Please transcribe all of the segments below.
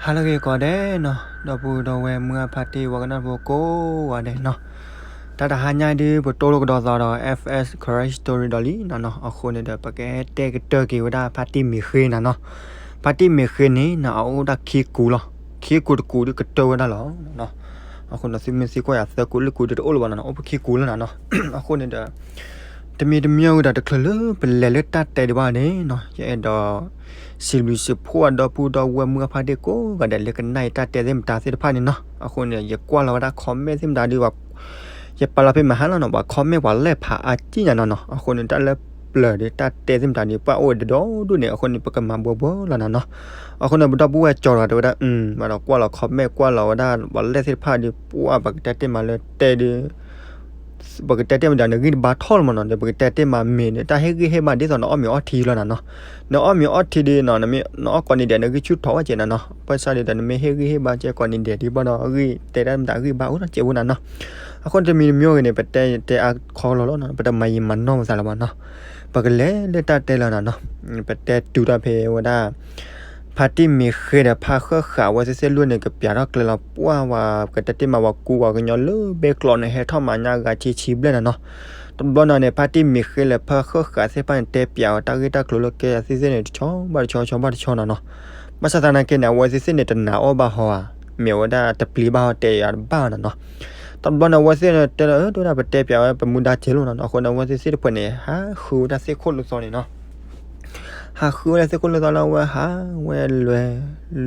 ဟါလၢအဂ့ၤကိးဂၤဒဲးနီၤ, ဒီပုၢ်ဒီဝဲၢ်မုၢ်အဖါတံၢ်ဝဲကနၣ်ဖိကိးဂၤဒဲးနီၤ, တၢ်တဟါညါဒုး ပတိၢ်လိာ်ကဒီးသးဒီး F S Karen Story ဒီးလံနီၤနီၤ, အဃိန့ၣ်ဒီး ပကတဲကတၢၢ်က့ၤဝဲဒၣ်ဖါတံၢ်မ့ၢ်ဃ့နီၤနီၤ, ဖါတံၢ်မ့ၢ်ဃ့န့ၣ်နီၤ အအိၣ်ဒၣ်ခံကူလီၤ, ခံကူတကူဒုးကတၢၢ်ဝဲဒၣ်လီၤနီၤ, အဃိန့ၣ် သုမ့ၢ်သံကွၢ်ယၤသၢကူလၢကူဒုးတအိၣ်လၢၤဘၣ်နီၤနီၤ, အိၣ်ဖဲခံကူလၢနီၤနီၤ, အဃိန့ၣ်ဒီး တမံၤတမံၤဝံၤဒီးတချုးလၢပလဲၤလၢတၢ်တဲဒံးဘၣ်န့ၣ်နီၤ, ယအဲၣ်ဒိး စံးဘျုးစံးဖှိၣ်ဒီပုၢ်ဒီဝဲၢ်မုၢ်အဖါတံၢ်ကိးဂၤဒဲးလၢကနၣ်အံၤတၢ်တဲသ့ၣ်မတၤသ့ၣ်တဖၣ်န့ၣ်နီၤ, အဃိန့ၣ် ယကွၢ်လီၤဝဲဒၣ် comment သ့ၣ်မတၤဒုး ယပာ်လီၤဖဲမဟါလီၤနီၤ, ပှၤ comment ပှၤလဲၣ်ဖးအါကံၣ်ညါနီၤနီၤ, အဃိန့ၣ် တၢ်လၢပျၢၤဒီးတၢ်တဲသ့ၣ်မတၤဒုး ပှၤအိၣ်ဝဲဒိၣ်ဒိၣ်န့ၣ် အဃိန့ၣ် ပကမၤဘှီဘှီလီၤနီၤနီၤ, အဃိန့ၣ် ပဒီပုၢ်ဝဲၢ်ကၠီၤတဂၤတဲဝဲဒၣ် ဘၣ်ဒီးကွၢ်လီၤ comment ကွၢ်လီၤဝဲဒၣ် ပှၤလဲၣ်သ့ၣ်တဖၣ်ဒုး ပှၤပကတဲတ့ၢ်မးလၢတဲဒုး ပကတဲတ့ၢ်မးဒီး နဂံၢ်တဘါထီၣ်လီၤမးနီၤ, ဒီးပကတဲတ့ၢ်မးမ့ၢ်ဒီး တၢ်ဟ့ၣ်ဂံၢ်ဟ့ၣ်ဘါဒ်သိးနအီၣ်မ့ၤအီထံလီၤနီၤနီၤ, နအီၣ်မ့ၤအီထံဒုးနီၤ, နမ့ၢ်နအီၣ်ကိးနံၤဒဲး နဂံၢ်ဆူၣ်ထီၣ်ဝဲကဲနီၤနီၤ, ဘၣ်ဆၣ်ဒုးဒီး နမ့ၢ်ဟ့ၣ်ဂံၢ်ဟ့ၣ်ဘါကဲကိးနံၤဒဲးဒုး ဘၣ်ဒီးအဂံၢ်တဲတၢ်မတၤအဂံၢ်ဘါအိၣ်ထီၣ်ကဲဖိနီၤနီၤ, အဃိန့ၣ် တမံၤတမံၤဂ့ၤန့ၣ် ပတဲတဲအါခီလီၤလီၤနီၤ, ပတမၤယံာ်မၤနီၢ်ပသးလၢၤဘၣ်နီၤ, ပကလဲၤလၢတၢ်တဲလီၤနီၤနီၤ, ပတဲတုၤတၢ်ဖဲဝဲဒၣ် ဖါတံၢ်မ့ၢ်ဃ့ဒီးဖါဃၢၣ်ဃာ်အဝဲသ့ၣ်သ့ၣ်လွံၢ်န့ၣ် ကပျးထီၣ်ကျဲလီၤ ပှၢ်ဝဲ ကတဲတ့ၢ်မး ပှၤကူပှၤကညီလၢဘဲကျိးန့ၣ် ဟဲထီၣ်မၤညါဂၤဆံဆံဘျဲၣ်နီၤနီၤ, တဘျီနီၤန့ၣ် ဖါတံၢ်မ့ၢ်ဃ့လၢဖါဃၢၣ်ဃာ်သ့ၣ်တဖၣ်န့ၣ် တဲပျးဝဲတၢ်ဂ့ၢ်တၢ်ကျိၤလၢကဲအသ့ၣ်သ့ၣ်န့ၣ် တဆီဘၣ်တဆီ တဆီဘၣ်တဆီနီၤနီၤ, ဘၣ်ဆၣ်သနာ်က့န့ၣ် အဝဲသ့ၣ်သ့ၣ်န့ၣ် တနာ်အီၣ်ဘၣ်ဟီဧါ, မ့ၢ်ဝဲဒၣ်တပျံၤဘၣ်ဟီတဲယၤတဘၣ်နီၤနီၤ, တဘျီန့ၣ် အဝဲသ့ၣ်န့ၣ်တဲလီၤ အၢ တဲဝဲဒၣ် ပတဲပျးဝဲပမူဒါကဲလိာ်နီၤနီၤ, အဃိန့ၣ် အဝဲသ့ၣ်သ့ၣ်တဖၣ်န့ၣ် ဟးဃုဝဲဒၣ်သ့ၣ်ခိၣ်လိာ်သီန့ၣ်နီၤ ဟးဃုဝဲဒၣ်သ့ၣ်ခိၣ်လိာ်သီလၢအဝဲဟးဝဲလွဲ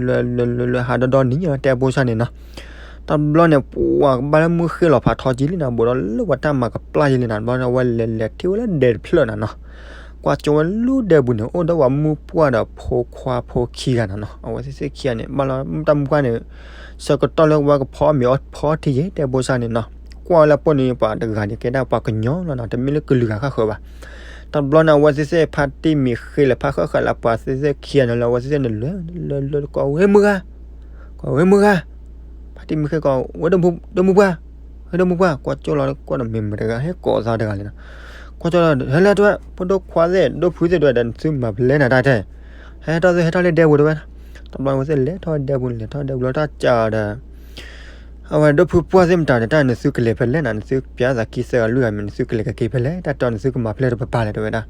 လွဲ လွဲ လွဲ လွဲ ဟးဒီဒီနံၤလီၤ တဲအဖိစၢ်န့ၣ်နီၤ, တဘျီန့ၣ် ပှၤကဘၣ်လၢမုၢ်ဃ့ၢ်လီၤဖးထီကံလံနီၤ, ဘူးဒီးလၢပှၤတၢ်မၤကပျၢ်ယံၤလံနီၤ, တဘျီန့ၣ် အဝဲလဲၤလဲၤထံၣ်ဝဲလၢဒဲတဖျၢၣ်နီၤနီၤ, ကွၢ်ကၠိဝဲလၢဒဲပူၤန့ၣ် အိၣ်ဒီးပှၤမုၢ်ပှၢ်ဒီးဖိခွါဖိခံဂၤနီၤနီၤ, အဝဲသ့ၣ်သ့ၣ်ခံဂၤန့ၣ် ဘၣ်လီၤတၢ်မုၢ်ပှၢ်န့ၣ် ဆၢကတီၢ်လၢဝဲကဖီအီၣ်မ့ၤအီထံယဲ တဲအဖိစၢ်န့ၣ်နီၤ, ကွၢ်ဝဲလၢပိၢ်န့ၣ် ပှၤတဂၤန့ၣ် ကဲဒၣ်ပှၤကညီလီၤနီၤ, တမ့ၢ်လၢကလုာ်ဂၤဃၣ်ဃၢၤဘၣ်, တဘျီန့ၣ် အဝဲသ့ၣ်သ့ၣ်ဖါတံၢ်မ့ၢ်ဃ့လၢဖါဃၢၣ်ဃာ်လၢပှၤသ့ၣ်သ့ၣ်ခံဂၤန့ၣ်လၢ အဝဲသ့ၣ်သ့ၣ်န့ၣ် လၢ လၢ လၢတကိးဝဲမုၢ်ဂၤ ကိးဝဲမုၢ်ဂၤ, ဖါတံၢ်မ့ၢ်ဃ့ကိးဝဲ ဒိၣ်မုၢ်ပှၢ်, ဟဲဒိၣ်မုၢ်ပှၢ်, ကွၢ်ကၠိလီၤကွၢ်ဒီးမ့ၢ်မတၤတဂၤ ဟဲကိးသးတဂၤလဲၣ်နီၤ, ကွၢ်ကၠိလီၤ ဟဲလၢတဲဝဲ ဖိဒိၣ်ခွါသ့ၣ် ဒိၣ်ဖုသ့ၣ်တဲဝဲဒီး နသုမၤဖဲလဲၣ်နၤတၢ်ထဲ, ဟဲထီၣ်သ့ၣ်ဟဲထီၣ်လၢဒဲပူၤတဲဝဲ, တဘျီဝဲသ့ၣ်လဲၤထီၣ်ဒဲပူၤန့ၣ် လဲၤထီၣ်ဒဲပူၤလီၤတၢ်ကးဒီး အဝဲဒိၣ်ဖုပှၢ်သ့ၣ်မတၤဒီး တၢ်နသုကလဲၤဖဲလဲၣ်နၤ, နသုပျးသးခံသၢဂၤလွံၢ်ဂၤမ့ၢ် နသုကလဲၤကက့ၤဖဲလဲၣ်, တၢ်တဲအီၤနသုကမၤဖဲလဲၣ်တပပၤလဲၣ်တဲဝဲဒၣ်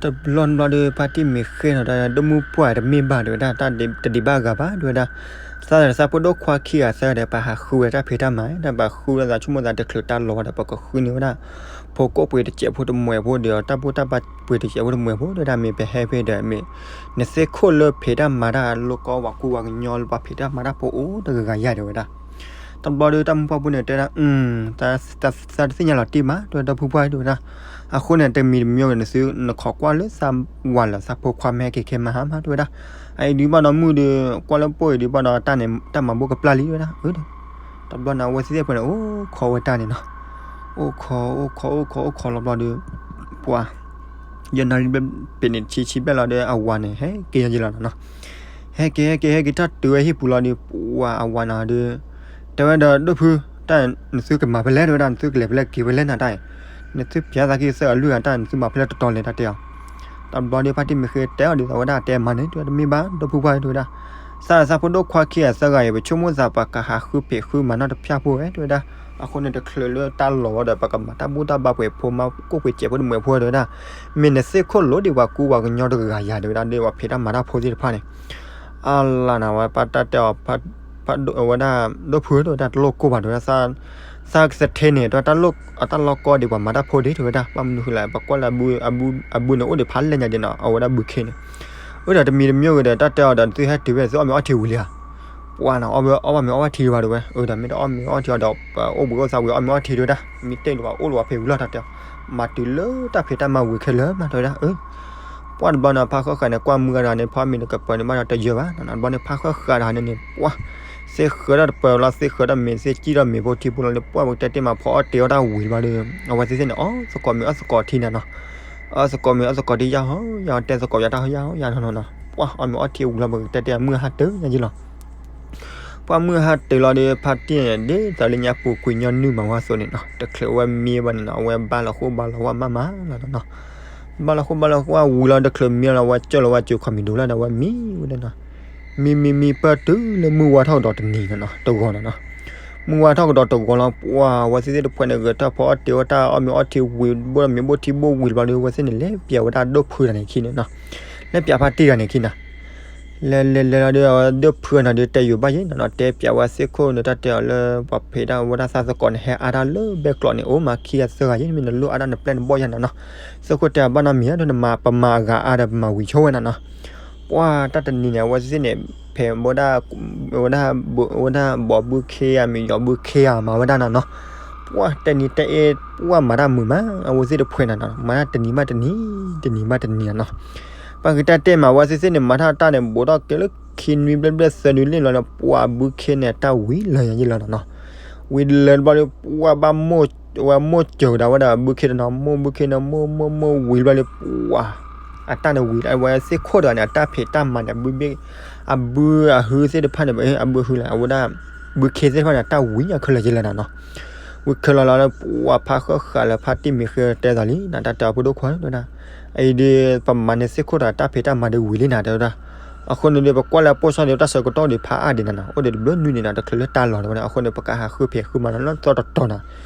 တဘျီတဘျီဒီး ဖါတံၢ်မ့ၢ်ဃ့နီၤ တၢ်ဒိၣ်မုၢ်ပှၢ်တမ့ၢ်ဘၣ်တဲဝဲဒၣ်, တၢ်တဒံးဘၣ်ဂၤဘၣ်တဲဝဲဒၣ်, သးဒီးသးဖိဒိၣ်ခွါခံဂၤသၢဂၤဒီး ပဟးဃုဝဲတၢ်ဖံးတၢ်မၤ, တၢ်ပှၤဃုဝဲသးဆိကမိၣ်သးတချုးတၢ်လီၤဝဲဒီး ပကဃုန့ၢ်ဝဲဒၣ် ဖိကိၣ်ပှ့ၤတစဲးဖိတမှဲးဖိဒီး တၢ်ဘူၣ်တၢ်ဘါပှ့ၤတစဲးဖိတမှဲးဖိတဲဝဲဒၣ်, မ့ၢ်ပဟဲဖဲဒီးမ့ၢ် နသ့ၣ်ခိၣ်လၢဖံးတၢ်မၤတၢ်လၢကီဝဲကူဝဲကညီလၢပှၤဖံးတၢ်မၤတၢ်ဖိအိၣ်တဂၤဂၤယၤတဲဝဲဒၣ် တဘျီဒီးတၢ်မုၢ်ပှၢ်ဖိန့ၣ်တဲဒၣ်, သးတသ့ၣ်ညါလီၤတံၢ်မး တဲဝဲဒၣ် ဒိၣ်ဖုပှၢ်တဲဝဲဒၣ်, အဃိန့ၣ် တမံၤတမံၤဂ့ၤ နသု နခိးကွၢ်လၢသးဝၤလၢသးဖိခွါမ့ၢ်ဟဲက့ၤခဲမဟါမး တဲဝဲဒၣ်, အအံၤဒုးဘၣ်ဒီးမုၢ်ဒီး ကွၢ်လၢပိၢ်အံၤဒုးဘၣ်ဒီးတၢ်န့ၣ် တၢ်မၤဘူၣ်ကပျၢ်လံ တဲဝဲဒၣ်, တဘျီန့ၣ် အဝဲသ့ၣ်သ့ၣ်ဖိန့ၣ် အိၣ်ခိးဝဲတၢ်န့ၣ်နီၤ, အိၣ်ခိး အိၣ်ခိး အိၣ်ခိး အိၣ်ခိးလီၤဘျီဒီး ပှၤ ယနၢ်လံဘျဲၣ် ပ့ၤန့ၣ်ဆံဆံဘျဲၣ်လီၤဒီး အဝၤန့ၣ် ဟဲက့ၤယဲလီၤနီၤနီၤ, ဟဲက့ၤ ဟဲက့ၤ ဟဲက့ၤ တၢ်တုၤဝဲဟံၣ်ပူၤလီၤဒီး ပှၤအဝၤန့ၣ်ဒီး တဲဝဲဒီး ဒိၣ်ဖု တၢ်နသုကမၤဖဲလဲၣ် တဲဝဲဒၣ် နသုကလဲၤဖဲလဲၣ်က့ၤဖဲလဲၣ်နၤတၢ်အံၤ, နသုပျးသးခံသၢဂၤလွံၢ်ဂၤ တၢ်နသုမၤဖဲလဲၣ်တတီၤလဲၣ် တၢ်တဲအီၤ, တဘျီဒီး ဖါတံၢ်မ့ၢ်ဃ့တဲအီၤဒ်သိးဝဲဒၣ် တဲမၤန့ၣ် တဲဝဲ တမ့ၢ်ဘၣ် ဒိၣ်ဖုပှၢ် တဲဝဲဒၣ်, သးဒီးသးဖိဒိၣ်ခွါခံဂၤသၢဂၤအံၤ ပဆိကမိၣ်သးပှၤကဟးဃုဖံးဃုမၤနီၣ်တဖၣ်ဖိဝဲ တဲဝဲဒၣ်, အဃိန့ၣ် တချုးလၢတၢ်လီၤဝဲဒီး ပကမၤတၢ်ဘူၣ်တၢ်ဘါပှ့ၤဖိမး ကိၣ်ပှ့ၤစဲးဖိတမှဲးဖိ တဲဝဲဒၣ်, မ့ၢ်နသ့ၣ်ခိၣ်လိၤဒံးပှၤကူပှၤကညီတဂၤဂၤယၤ တဲဝဲဒၣ် ဒ်ပှၤဖံးတၢ်မၤတၢ်ဖိသ့ၣ်တဖၣ်န့ၣ် အလၢနဝဲ ပှၤတၢ်တဲအီၤ ဖးဒိၣ်ဝဲဒၣ် ဒိၣ်ဖု တဲဝဲဒၣ် တလိၣ်ကိၢ်ဘၣ် တဲဝဲဒၣ်, သးကသထ့န့ၣ် တဲဝဲ တၢ်လီၢ်ကီဒံးပှၤမၤတၢ်ဖိဒံး တဲဝဲဒၣ်, ဘၣ်မနုၤဃိလဲၣ် ပကွၢ်လၢ အဘုန့ၣ်အိၣ်ဒံးဖးလဲၢ်ညါဒံးနီၤ အဝဲဒၣ်ဘုခ့န့ၣ်, အၢ ဒီးတမံၤတမံၤဂ့ၤဒီး တၢ်တဲအီၤဒီး နသုဟဲတုၤဖဲ သုအီၣ်မ့ၤအီထံဝံၤလံဧါ, ပှၤနီၤ အီၣ်မ့ၤအီထံအီၤဒီး ပအိၣ်ဘၣ်မ့ၤအီထံဒံးဘၣ် တဲဝဲ, အၢ ဒီးမ့ၢ်တအီၣ်မ့ၤအီထံအီၤဒီး ပအိၣ်ဘှံးအိၣ်သါဝံၤအီၣ်မ့ၤအီထံ တဲဝဲဒၣ်, မ့ၢ်တဲလိာ်ဘၣ်အိၣ်လိာ်ဘၣ်ဖဲဝံၤလီၤ တၢ်တဲအီၤ, မၤတုၤလၢတၢ်ဖံးတၢ်မၤဝံၤခဲလၢာ်မး တဲဝဲဒၣ်, အၢ ပှၢ်တဘျီန့ၣ် ဖါဃၢဃာ်န့ၣ် ကွၢ်မုၢ်ဂၤတဂၤန့ၣ် ဖီမ့ၤန့ၣ် ကပၢၤန့ၣ် ဘၣ်ဒီးတယၢၤဘၣ်နီၤ, တဘျီန့ၣ် ဖါဃၢဃာ်တဂၤန့ၣ်န့ၣ် ပှၢ် သ့ဃၢၤတၢ်တပၢၤလီၤ သ့ဃၢၤတၢ်မ့ၤ သ့စံၣ်ထီၣ်မ့ၤဖိထံဖိလီၤန့ၣ် ပှၢ်ပကတဲတ့ၢ်မး ဖီအီၣ်တ့ၤအီၣ်တၢ်ဝံၤတဘျီဒီး အဝဲသ့ၣ်သ့ၣ်န့ၣ် အီၣ်သကိးမ့ၤအီၣ်သကိးထံန့ၣ်နီၤ, အီၣ်သကိးမ့ၤအီၣ်သကိးထံ ယၢ်ဟီယၢ်ဟီ တဲသကိးယၤတၢ်ဟီယၢ်ဟီယၢ်ဟီနီၤနီၤ, ပှၢ်အီၣ်မ့ၤအီထံဝံၤလီၤ ပကတဲတ့ၢ်မုၢ်ဟါတၢၤညါယံၤလီၤ ပှၢ်မုၢ်ဟါတၢၤလီၤဒီး ဖါတံၢ်န့ၣ် ဒ်သိးလၢညါပူၤကွံာ်ညီနုၢ်မၤဝဲအသိးန့ၣ်နီၤ, တချုးအဝဲမံဘၣ်န့ၣ်နီၤ အဝဲဘါလီၤဃိဘါလီၤဝါမးမးလီၤနီၤ, ဘါလီၤဃိဘါလီၤဝါဝံၤလီၤ တချုးမံလီၤ အဝဲကၠီလီၤဝဲကၠိခီမံၤဒိၣ်လီၤဒီး အဝဲမံဝဲဒၣ်နီၤ, မံမံမံပၢၢ်တုၤလၢမုၢ်ဝါထီၣ်ကဒီးတနံၤန့ၣ်နီၤ တဂီၤန့ၣ်နီၤ. မုၢ်ဝါထီၣ်ကဒီးတဂီၤလီၤ ပှၤဝဲသ့ၣ်သ့ၣ်တဖှဲးန့ၣ် ဂဲၤထၢၣ်ဖီအီၣ်တ့ၤအီၣ်တၢ် အီၣ်မ့ၤအီထံဘိဝံၤတဘျီဒီး ဝဲသ့ၣ်န့ၣ် လဲၤပျးဝဲဒၣ်ဒိၣ်ဖုတဂၤန့ၣ်ခံန့ၣ်နီၤ. လဲၤပျးဖါတံၢ်တဂၤန့ၣ်ခံနီၤ. လဲၤလဲၤလဲၤလီၤဒီး အဝဲဒိၣ်ဖုတဂၤန့ၣ်ဒီး တဲယိၤဘၣ်ယဲနီၤနီၤ တဲပျးဝဲသ့ၣ်ခိၣ်န့ၣ် တၢ်တဲအီၤလၢ ပှၤဖံးတၢ်ဝဲဒၣ်သးသကိးန့ၣ် ဟဲအါတၢ်လၢဘဲကျိးန့ၣ် အိၣ်မၤခံဂၤသၢဂၤယဲ မ့ၢ်နလိၣ်အါဒၣ်နပျဲၢ်နဘီၣ်ယဲနီၤနီၤ. သ့ၣ်ခိၣ်တဲအီၤဘၣ်နီတမံၤဧါ ဒီးနမၤပမၤအဂၤအါဒီး ပမၤဝံၤဆိဝဲနီၤနီၤ. ပှၤတၢ်တနံၤန့ၣ် အဝဲသ့ၣ်န့ၣ် ဖဲးဝဲဒၣ် ဝဲဒၣ် ဝဲဒၣ်ဘီဘုခ့ဧါ မ့ၢ်ယီၤဘုခ့ဧါ မၤဝဲဒၣ်နီၤနီၤ. ပှၤတဲနံၤတဲအ့ ပှၤမၤတၢ်မုာ်မး အဝဲသ့ၣ်တဖှဲးန့ၣ်နီၤ မၤတၢ်တနံၤဘၣ်တနံၤ တနံၤဘၣ်တနံၤနီၤနီၤ. ပှၤကတဲတဲမး အဝဲသ့ၣ်သ့ၣ်န့ၣ် မၤတၢ်တၢ်န့ၣ် ဘူးထီၣ်က့ၤလၢခံနွံဘျဲၣ်ဘျဲၣ်သၢနွံလံလီၤဒီး ပှၤဘုခ့န့ၣ် တၢ်ဝံၤလၢာ်ယဲလီၤနီၤနီၤ. ဝံၤလၢာ်တဘျီဒီး ပှၤဘၣ်မိၢ် ဝဲမိၢ်စၢၤကဒါဝဲဒၣ်ဘုခ့တနီၤ မိၢ်ဘုခ့နီၤ မိၢ်မိၢ်မိၢ်ဝံၤတဘျီဒီး ပှၤ အတၢ်န့ၣ်ဝံၤလၢာ် အဝဲသ့ၣ်ခိၣ်တဂၤန့ၣ် အတၢ်ဖံးတၢ်မၤန့ၣ် အဘုအဟုသ့ၣ်တဖၣ်န့ၣ် အဘုဟုလၢ အဝဲဒၣ် ဘုခ့သ့ၣ်တဖၣ်န့ၣ် အတၢ်ဝံၤအခဲလၢာ်ယဲလီၤနီၤနီၤ. ဝံၤခဲလၢာ်လီၤလၢ ပှၤဖးဃၣ်ဃာ်လၢဖါတံၢ်မံၤဃ့တဲသးလံနီၤ တၢ်တဲအီၤဖိဒိၣ်ခွါတဲဝဲဒၣ် အံၤဒီး ပမၤန့ၢ်သ့ၣ်ခိၣ်တဂၤတၢ်ဖံးတၢ်မၤဒီးဝံၤလံနီၤ တဲဝဲဒၣ်. အဃိန့ၣ်ဒီး ပကွၢ်လၢပိၢ်စၢ်ဒီး တၢ်ဆၢကတီၢ်ဒီးဖးအါဒံးနီၤနီၤ အိၣ်ဒီးတဘျုးနွံန့ၣ်နီၤ တချုးလၢတၢ်လီၤတဲဝဲဒၣ် အဃိန့ၣ် ပကဟးဃုဖံးဃုမၤနီၤလၢသီတတီၤနီၤ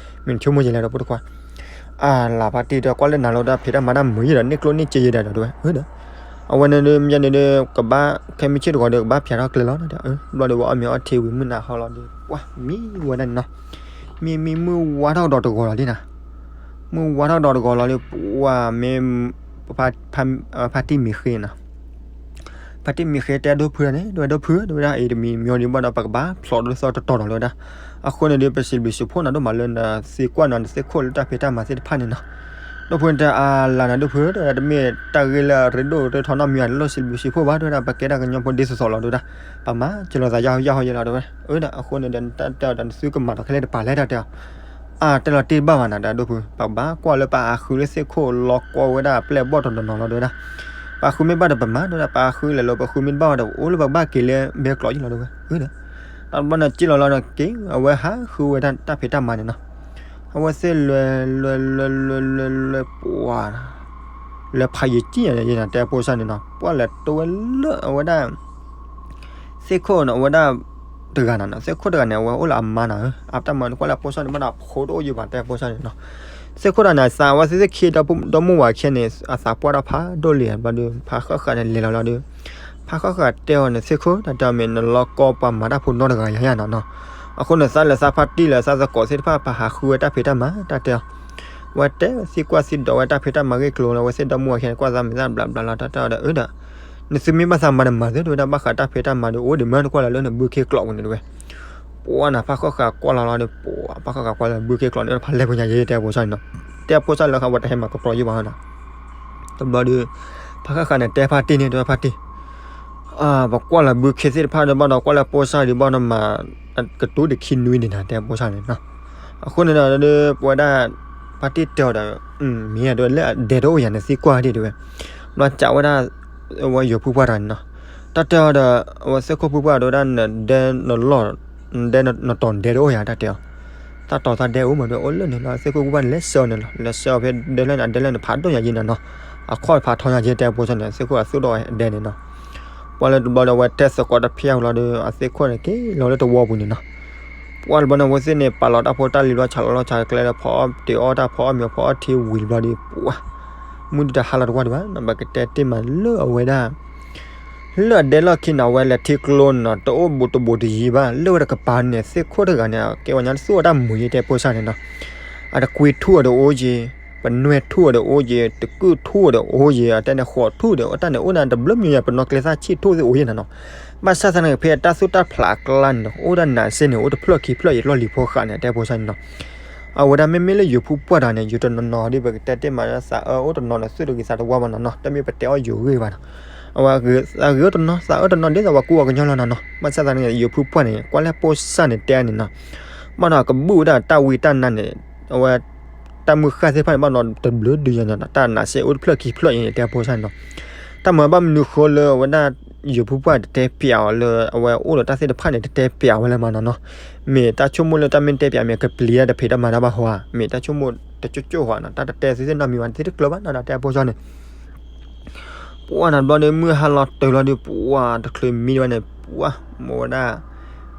မ့ၢ်နဆိကမိၣ်ယဲလဲၣ်ဒီးဖိဒိၣ်ခွါ အလၤဖါတံၢ်ဒီး ကွၢ်လၢနၤလီၤတၢ်ဖံးတၢ်မၤတၢ်မုာ်ယဲဒီး န့ၢ်ကျိၣ်န့ၢ်စ့ယဲဒီးတဲဝဲ အဝဲန့ၣ်ဒီး မ့ၢ်န့ၣ်ဒီး ကဘၣ် ခဲမုၢ်ဆ့ၣ်တဂီၤဒီး ကဘၣ်ဖျါထီၣ်ကျဲလီၤ ဘျီဒီးဝဲအီၣ်မ့ၤအီထံဝံၤမုၢ်နၤဟီလီၤဒီး ပှၤမံဝဲဒၣ်န့ၣ်နီၤ. မံမံမုၢ်ဝါထီၣ်ကဒီးတဂီၤလီၤလံနီၤ. မုၢ်ဝါထီၣ်ကဒီးတဂီၤလီၤဒီး ပှၤမ့ၢ် ဖါတံၢ်မံၤဃ့နီၤ ဖါတံၢ်မံၤဃ့တဲဒိၣ်ဖုန့ၣ် တဲဝဲဒိၣ်ဖု တဲဝဲဒၣ် အံၤတမံၤမံၤဒီးဘၣ်ဒီး ပကဘၣ်ဖျိးဒီးသီတတီၤဒီးတဲဝဲဒၣ်. အဃိန့ၣ်ဒီး ပစံးဘျုးစံးဖှိၣ်နၤဒိၣ်မးလၢနသံကွၢ်နီၤ နသ့ၣ်ခိၣ်လၢတၢ်ဖံးတၢ်မၤသ့ၣ်တဖၣ်န့ၣ်နီၤ. ဒိၣ်ဖုတဲအါလၢ်နၤဒိၣ်ဖု တဲဝဲဒၣ် တမ့ၢ်တၢ်ဂ့ၢ်လၢအရ့ဒိၣ်ရ့ထီနီတမံၤဘၣ် တလိၣ်စံးဘျုးစံးဖှိၣ်ဘၣ် တဲဝဲဒၣ် ပကဲဒၣ်ကညီဖိဒ်သိးသိးလီၤ တဲဝဲဒၣ်. ပမၤစၢၤလိာ်သးယါဟီယါဟီယဲလီၤ တဲဝဲ. အၢ ဒီးအဃိန့ၣ်ဒီး တၢ်တဲအီၤဒီး နသုကမၤဒီးခဲလၢာ်တပာ်လဲၣ် တၢ်တဲအီၤ အါ တဲလီၤတ့ၢ်တဘၣ်ဘၣ်နီၤ ဒီးဒိၣ်ဖု ပကဘၣ်ကွၢ်လၢပဟးဃုလၢသ့ၣ်ခိၣ်လီၤကီဝဲဒၣ်ပျဲၢ်ဘီၣ်တနီၤနီၤလီၤ တဲဝဲဒၣ်. ပဟးဃုမ့ၢ်ဘၣ်ဒီးပမၤ တဲဝဲဒၣ် ပဟးဃုလဲၤလီၤ ပဃုမ့ၢ်တဘၣ်ဘၣ်ဒီး ပအိၣ်လၢပကဘၣ်က့ၤလၢဘဲကျိးယဲလီၤ တဲဝဲ. အၢ ဒီး တၢ်တဘျီန့ၣ်က့ၣ်လီၤလီၤဒီးက့ၤ အဝဲဟးဃုဝဲဒၣ်တၢ်ဖံးတၢ်မၤန့ၣ်နီၤ. အဝဲသ့ၣ်လဲၤလဲၤလဲၤလဲၤလဲၤလဲၤပှၤ လဲၤဖးယံာ်ကံၣ်ယဲနီၤ တဲဖိစၢ်န့ၣ်နီၤ ပှၤလဲၤတိဝဲလၢအဝဲဒၣ် သ့ၣ်ခိၣ်နီၤ အဝဲဒၣ် တဂၤနီၤနီၤ သ့ၣ်ခိၣ်တဂၤန့ၣ် အဝဲအိၣ်လၢအမါနီၤ အတၢ်မၤနကွၢ်လၢဖိစၢ်န့ၣ် ဘၣ်ဒီးဖိတအိၣ်ယံၤဘၣ် တဲဖိစၢ်န့ၣ်နီၤ. သ့ၣ်ခိၣ်တဂၤန့ၣ် အသးဝဲသ့ၣ်သ့ၣ်ခံဒီမိၢ်ဝၤခဲန့ၣ် အသးပှၢ်ထီၣ်ဖးဒိၣ်လံ ဘျီဒီး ဖးဃၣ်ဃၣ်န့ၣ်လဲၤလီၤလီၤဒီး ဖးဃၣ်ဃၣ်တဲအီၤန့ၣ် သ့ၣ်ခိၣ် တၢ်တဲအီၤမ့ၢ်နလီၤကီပှၤမၤတၢ်ဖိနီတဂၤယါယါနီၤနီၤ. အဃိန့ၣ် သးလၢသးဖါတံၢ်လၢသးသကိးသ့ၣ်တဖၣ် ပဟးဃုဝဲတၢ်ဖံးတၢ်မၤ တၢ်တဲအီၤ ဝဲတဲသံကွၢ်သံဒိးဝဲတၢ်ဖံးတၢ်မၤဂ့ၢ်ကျိၤလီၤ ဝဲသ့ၣ်ဒီမိၢ်ဝၤခဲန့ၣ် ကွၢ်သးမုာ်သးဘျးဘျးလီၤ တၢ်တဲအီၤဒီး အၢ ဒီး နသုမ့ၢ်ဘၣ်သးမၤဒီးမၤသု တဲဝဲဒၣ် ဘၣ်ဃးတၢ်ဖံးတၢ်မၤဒီး အိၣ်ဒံးမ့ၢ်နကွၢ်လီၤလၢနဘုခ့ကျိးပူၤန့ၣ် တဲဝဲ. ပှၤန့ၣ် ဖးဃၣ်ဃၣ်ကွၢ်လီၤလီၤဒီး ပှၤ ဖးဃၣ်ဃၣ်ကွၢ်လီၤဘုခ့ကျိးန့ၣ် ဖးလဲၢ်ပူၤညါယဲ တဲဖိစၢ်န့ၣ်နီၤ. တဲဖိစၢ်လၢဃးဝဲတဟဲမၤကပြီၤယံၤဘၣ်နီၤ တဘျီဒီး ဖးဃၣ်ဃၣ်န့ၣ် တဲဖါတံၢ်န့ၣ် တဲဝဲဖါတံၢ် ပကွၢ်လၢဘုခ့သ့ၣ်တဖၣ်ဒီးဘၣ်ဒီး ကွၢ်လၢဖိစၢ်ဒီးဘၣ်ဒီးမၤ ကတိၤဒံးခံနွံန့ၣ်နီၤ တဲဖိစၢ်န့ၣ်နီၤ. အဃိန့ၣ်ဒီး ပဝဲဒၣ် ဖါတံၢ်တဲအီၤဒီး မ့ၢ်တဲဝဲလၢအဒဲတအိၣ်ယၤန့ၣ်သံကွၢ်ဒံးတဲဝဲ. ဘျီစံးဝဲဒၣ် အဝဲယိၤဖုပှၢ်တဂၤန့ၣ်နီၤ တၢ်တဲအီၤဒီး အဝဲသ့ၣ်ခိၣ်ဖုပှၢ်တဲဝဲဒၣ် နဒဲနလီၢ် နဒဲနတီၤနဒဲတအိၣ်ယၤ တၢ်တဲအီၤ တၢ်တီၤတၢ်ဒဲအိၣ်မးဒီး အိၣ်လၢန့ၣ်လီၤ သ့ၣ်ခိၣ်ဖုပှၢ်န့ၣ် လဲၤဆှၢအီၤန့ၣ်လီၤ လဲၤဆှၢအီၤဖဲဒဲလၢန့ၣ် အဒဲလၢန့ၣ်ဖးဒိၣ်ညါယဲနီၤနီၤ အခီၣ်ဖးထီညါယဲ တဲဖိစၢ်န့ၣ် သ့ၣ်ခိၣ်အသူၣ်ဒိၣ်အဒဲန့ၣ်နီၤ. ပှၤလၢတဘျီဒီး အဝဲတဲသကိးတဖျၢၣ်လီၤဒီး အသ့ၣ်ခိၣ်န့ၣ်က့ၤလီၤလၢတဝီပူၤန့ၣ်နီၤ. ပှၤတဘျီန့ၣ် အဝဲသ့ၣ်န့ၣ်ပာ်လီၤတၢ်ဖိတၢ်လံၤဘျီ ဆးလီၤလီၤဆးကျဲလၢ ဖီအီၣ်တ့ၤအီၣ်တၢ် ဖီအီၣ်မ့ၤ ဖီအီၣ်ထံဝံၤတဘျီဒီး ပှၤ မုၢ်ဒုးတဟါလီၤတဝီဒံးဘၣ်နီၤ ပကတဲတ့ၢ်မးလၢအဝဲဒၣ် လၢအဒဲလီၢ်ခံန့ၣ် အဝဲလဲၤထံကျိန့ၣ်နီၤ တအိၣ်ဘူးတဘူးတယံၤဘၣ် လၢဝဲတကပၤန့ၣ် သ့ၣ်ခိၣ်တဂၤန့ၣ် ကဲဝဲညါသူၣ်အတၢ်မုာ်ယဲ တဲဖိစၢ်န့ၣ်နီၤ. အတကွံထူၣ်အီၤဒီးအိၣ်ယဲ ပနွဲၢ်ထူၣ်အီၤဒီးအိၣ်ယဲ တကုၢ်ထူၣ်အီၤဒီးအိၣ်ယဲ အတဲန့ၣ် ဃိးထူၣ်ဒီး အတၢ်န့ၣ်အိၣ်ဒၣ်တဘျုးမံၤယဲ ပနီၣ်ကျဲသၣ်ဆံၣ်ထူၣ်သ့ၣ်အိၣ်ယဲနီၤနီၤ. ဘၣ်ဆၣ်သနာ်က့ ဖဲအတၢ်သူၣ်တၢ်ဖျးအကျါန့ၣ်နီၤ အိၣ်ဒၣ်နးစ့န့ၣ် အိၣ်တဖျၢၣ်ခံဖျၢၣ်ယဲ လီၢ်လံၤဖိဃာ်န့ၣ် တဲဖိစၢ်န့ၣ်နီၤ. အဝဲဒၣ်မ့မ့ၢ်လၢယိၤဖုပှၢ်တဂၤန့ၣ် ယိၤတနီၤနီၤဒီး ပကတဲတ့ၢ်မးလၢသးအၢအိၣ်တနီၤန့ၣ် သူၣ်တဂ့ၤသးတဝါဘၣ်နီၤနီၤ တမ့ၢ်ပတဲအီၣ်ယိၤဂ့ၢ်ဘၣ်နီၤ. အဝဲသးဂ့ၤအိၣ်တနီၤ သးအၢတနီၤဒ်သိးပှၤကူပှၤကညီလီၤနီၤနီၤ. ဘၣ်ဆၣ်သနာ်က့ ယိၤဖုပှၢ်န့ၣ် ကွၢ်လၢဖိစၢ်န့ၣ်တဲန့ၣ်နီၤ ဘၣ်နီၤ ကဘုၣ်ဝဲဒၣ်တၢ်ဝံတၢ်နါန့ၣ် အဝဲ တၢ်မုၢ်ဃၢ်သ့ၣ်တဖၣ်န့ၣ် ဘၣ်နီၤတဘျုးဒုးယဲနီၤနီၤ တၢ်နးစ့အိၣ်တဖျၢၣ်ခံဖျၢၣ်အံၤန့ၣ် တဲဖိစၢ်န့ၣ်နီၤ. တၢ်မၤဘၣ်မနုၤဃိလၢအဝဲဒၣ် ယိၤဖုပှၢ်တတဲပျးအီၤလၢ အဝဲအိၣ်ဒီးတၢ်သ့ၣ်တဖၣ်န့ၣ် တတဲပျးဝဲလၢမးနီၤနီၤ. မ့ၢ်တၢ်ဆိကမိၣ်လၢတၢ်မ့ၢ်တဲပျး မ့ၢ်ကပျံၤတၢ်တဖံးတၢ်မၤတၢ်ဘၣ်ဟီဧါ မ့ၢ်တၢ်ဆိကမိၣ်တကၠိကၠိဟီဧါနီၤ တၢ်တတဲသုသ့ၣ်နီတမံၤဘၣ် သုတကျၢၤဘၣ်နီၤ တဲဖိစၢ်န့ၣ် ပှၢ်န့ၣ်တဘျီဒီး မုၢ်ဟါလီၤတုၤလီၤဒီး ပှၢ်တချုးမံဝဲန့ၣ် ပှၤ မ့ၢ်ဝဲဒၣ်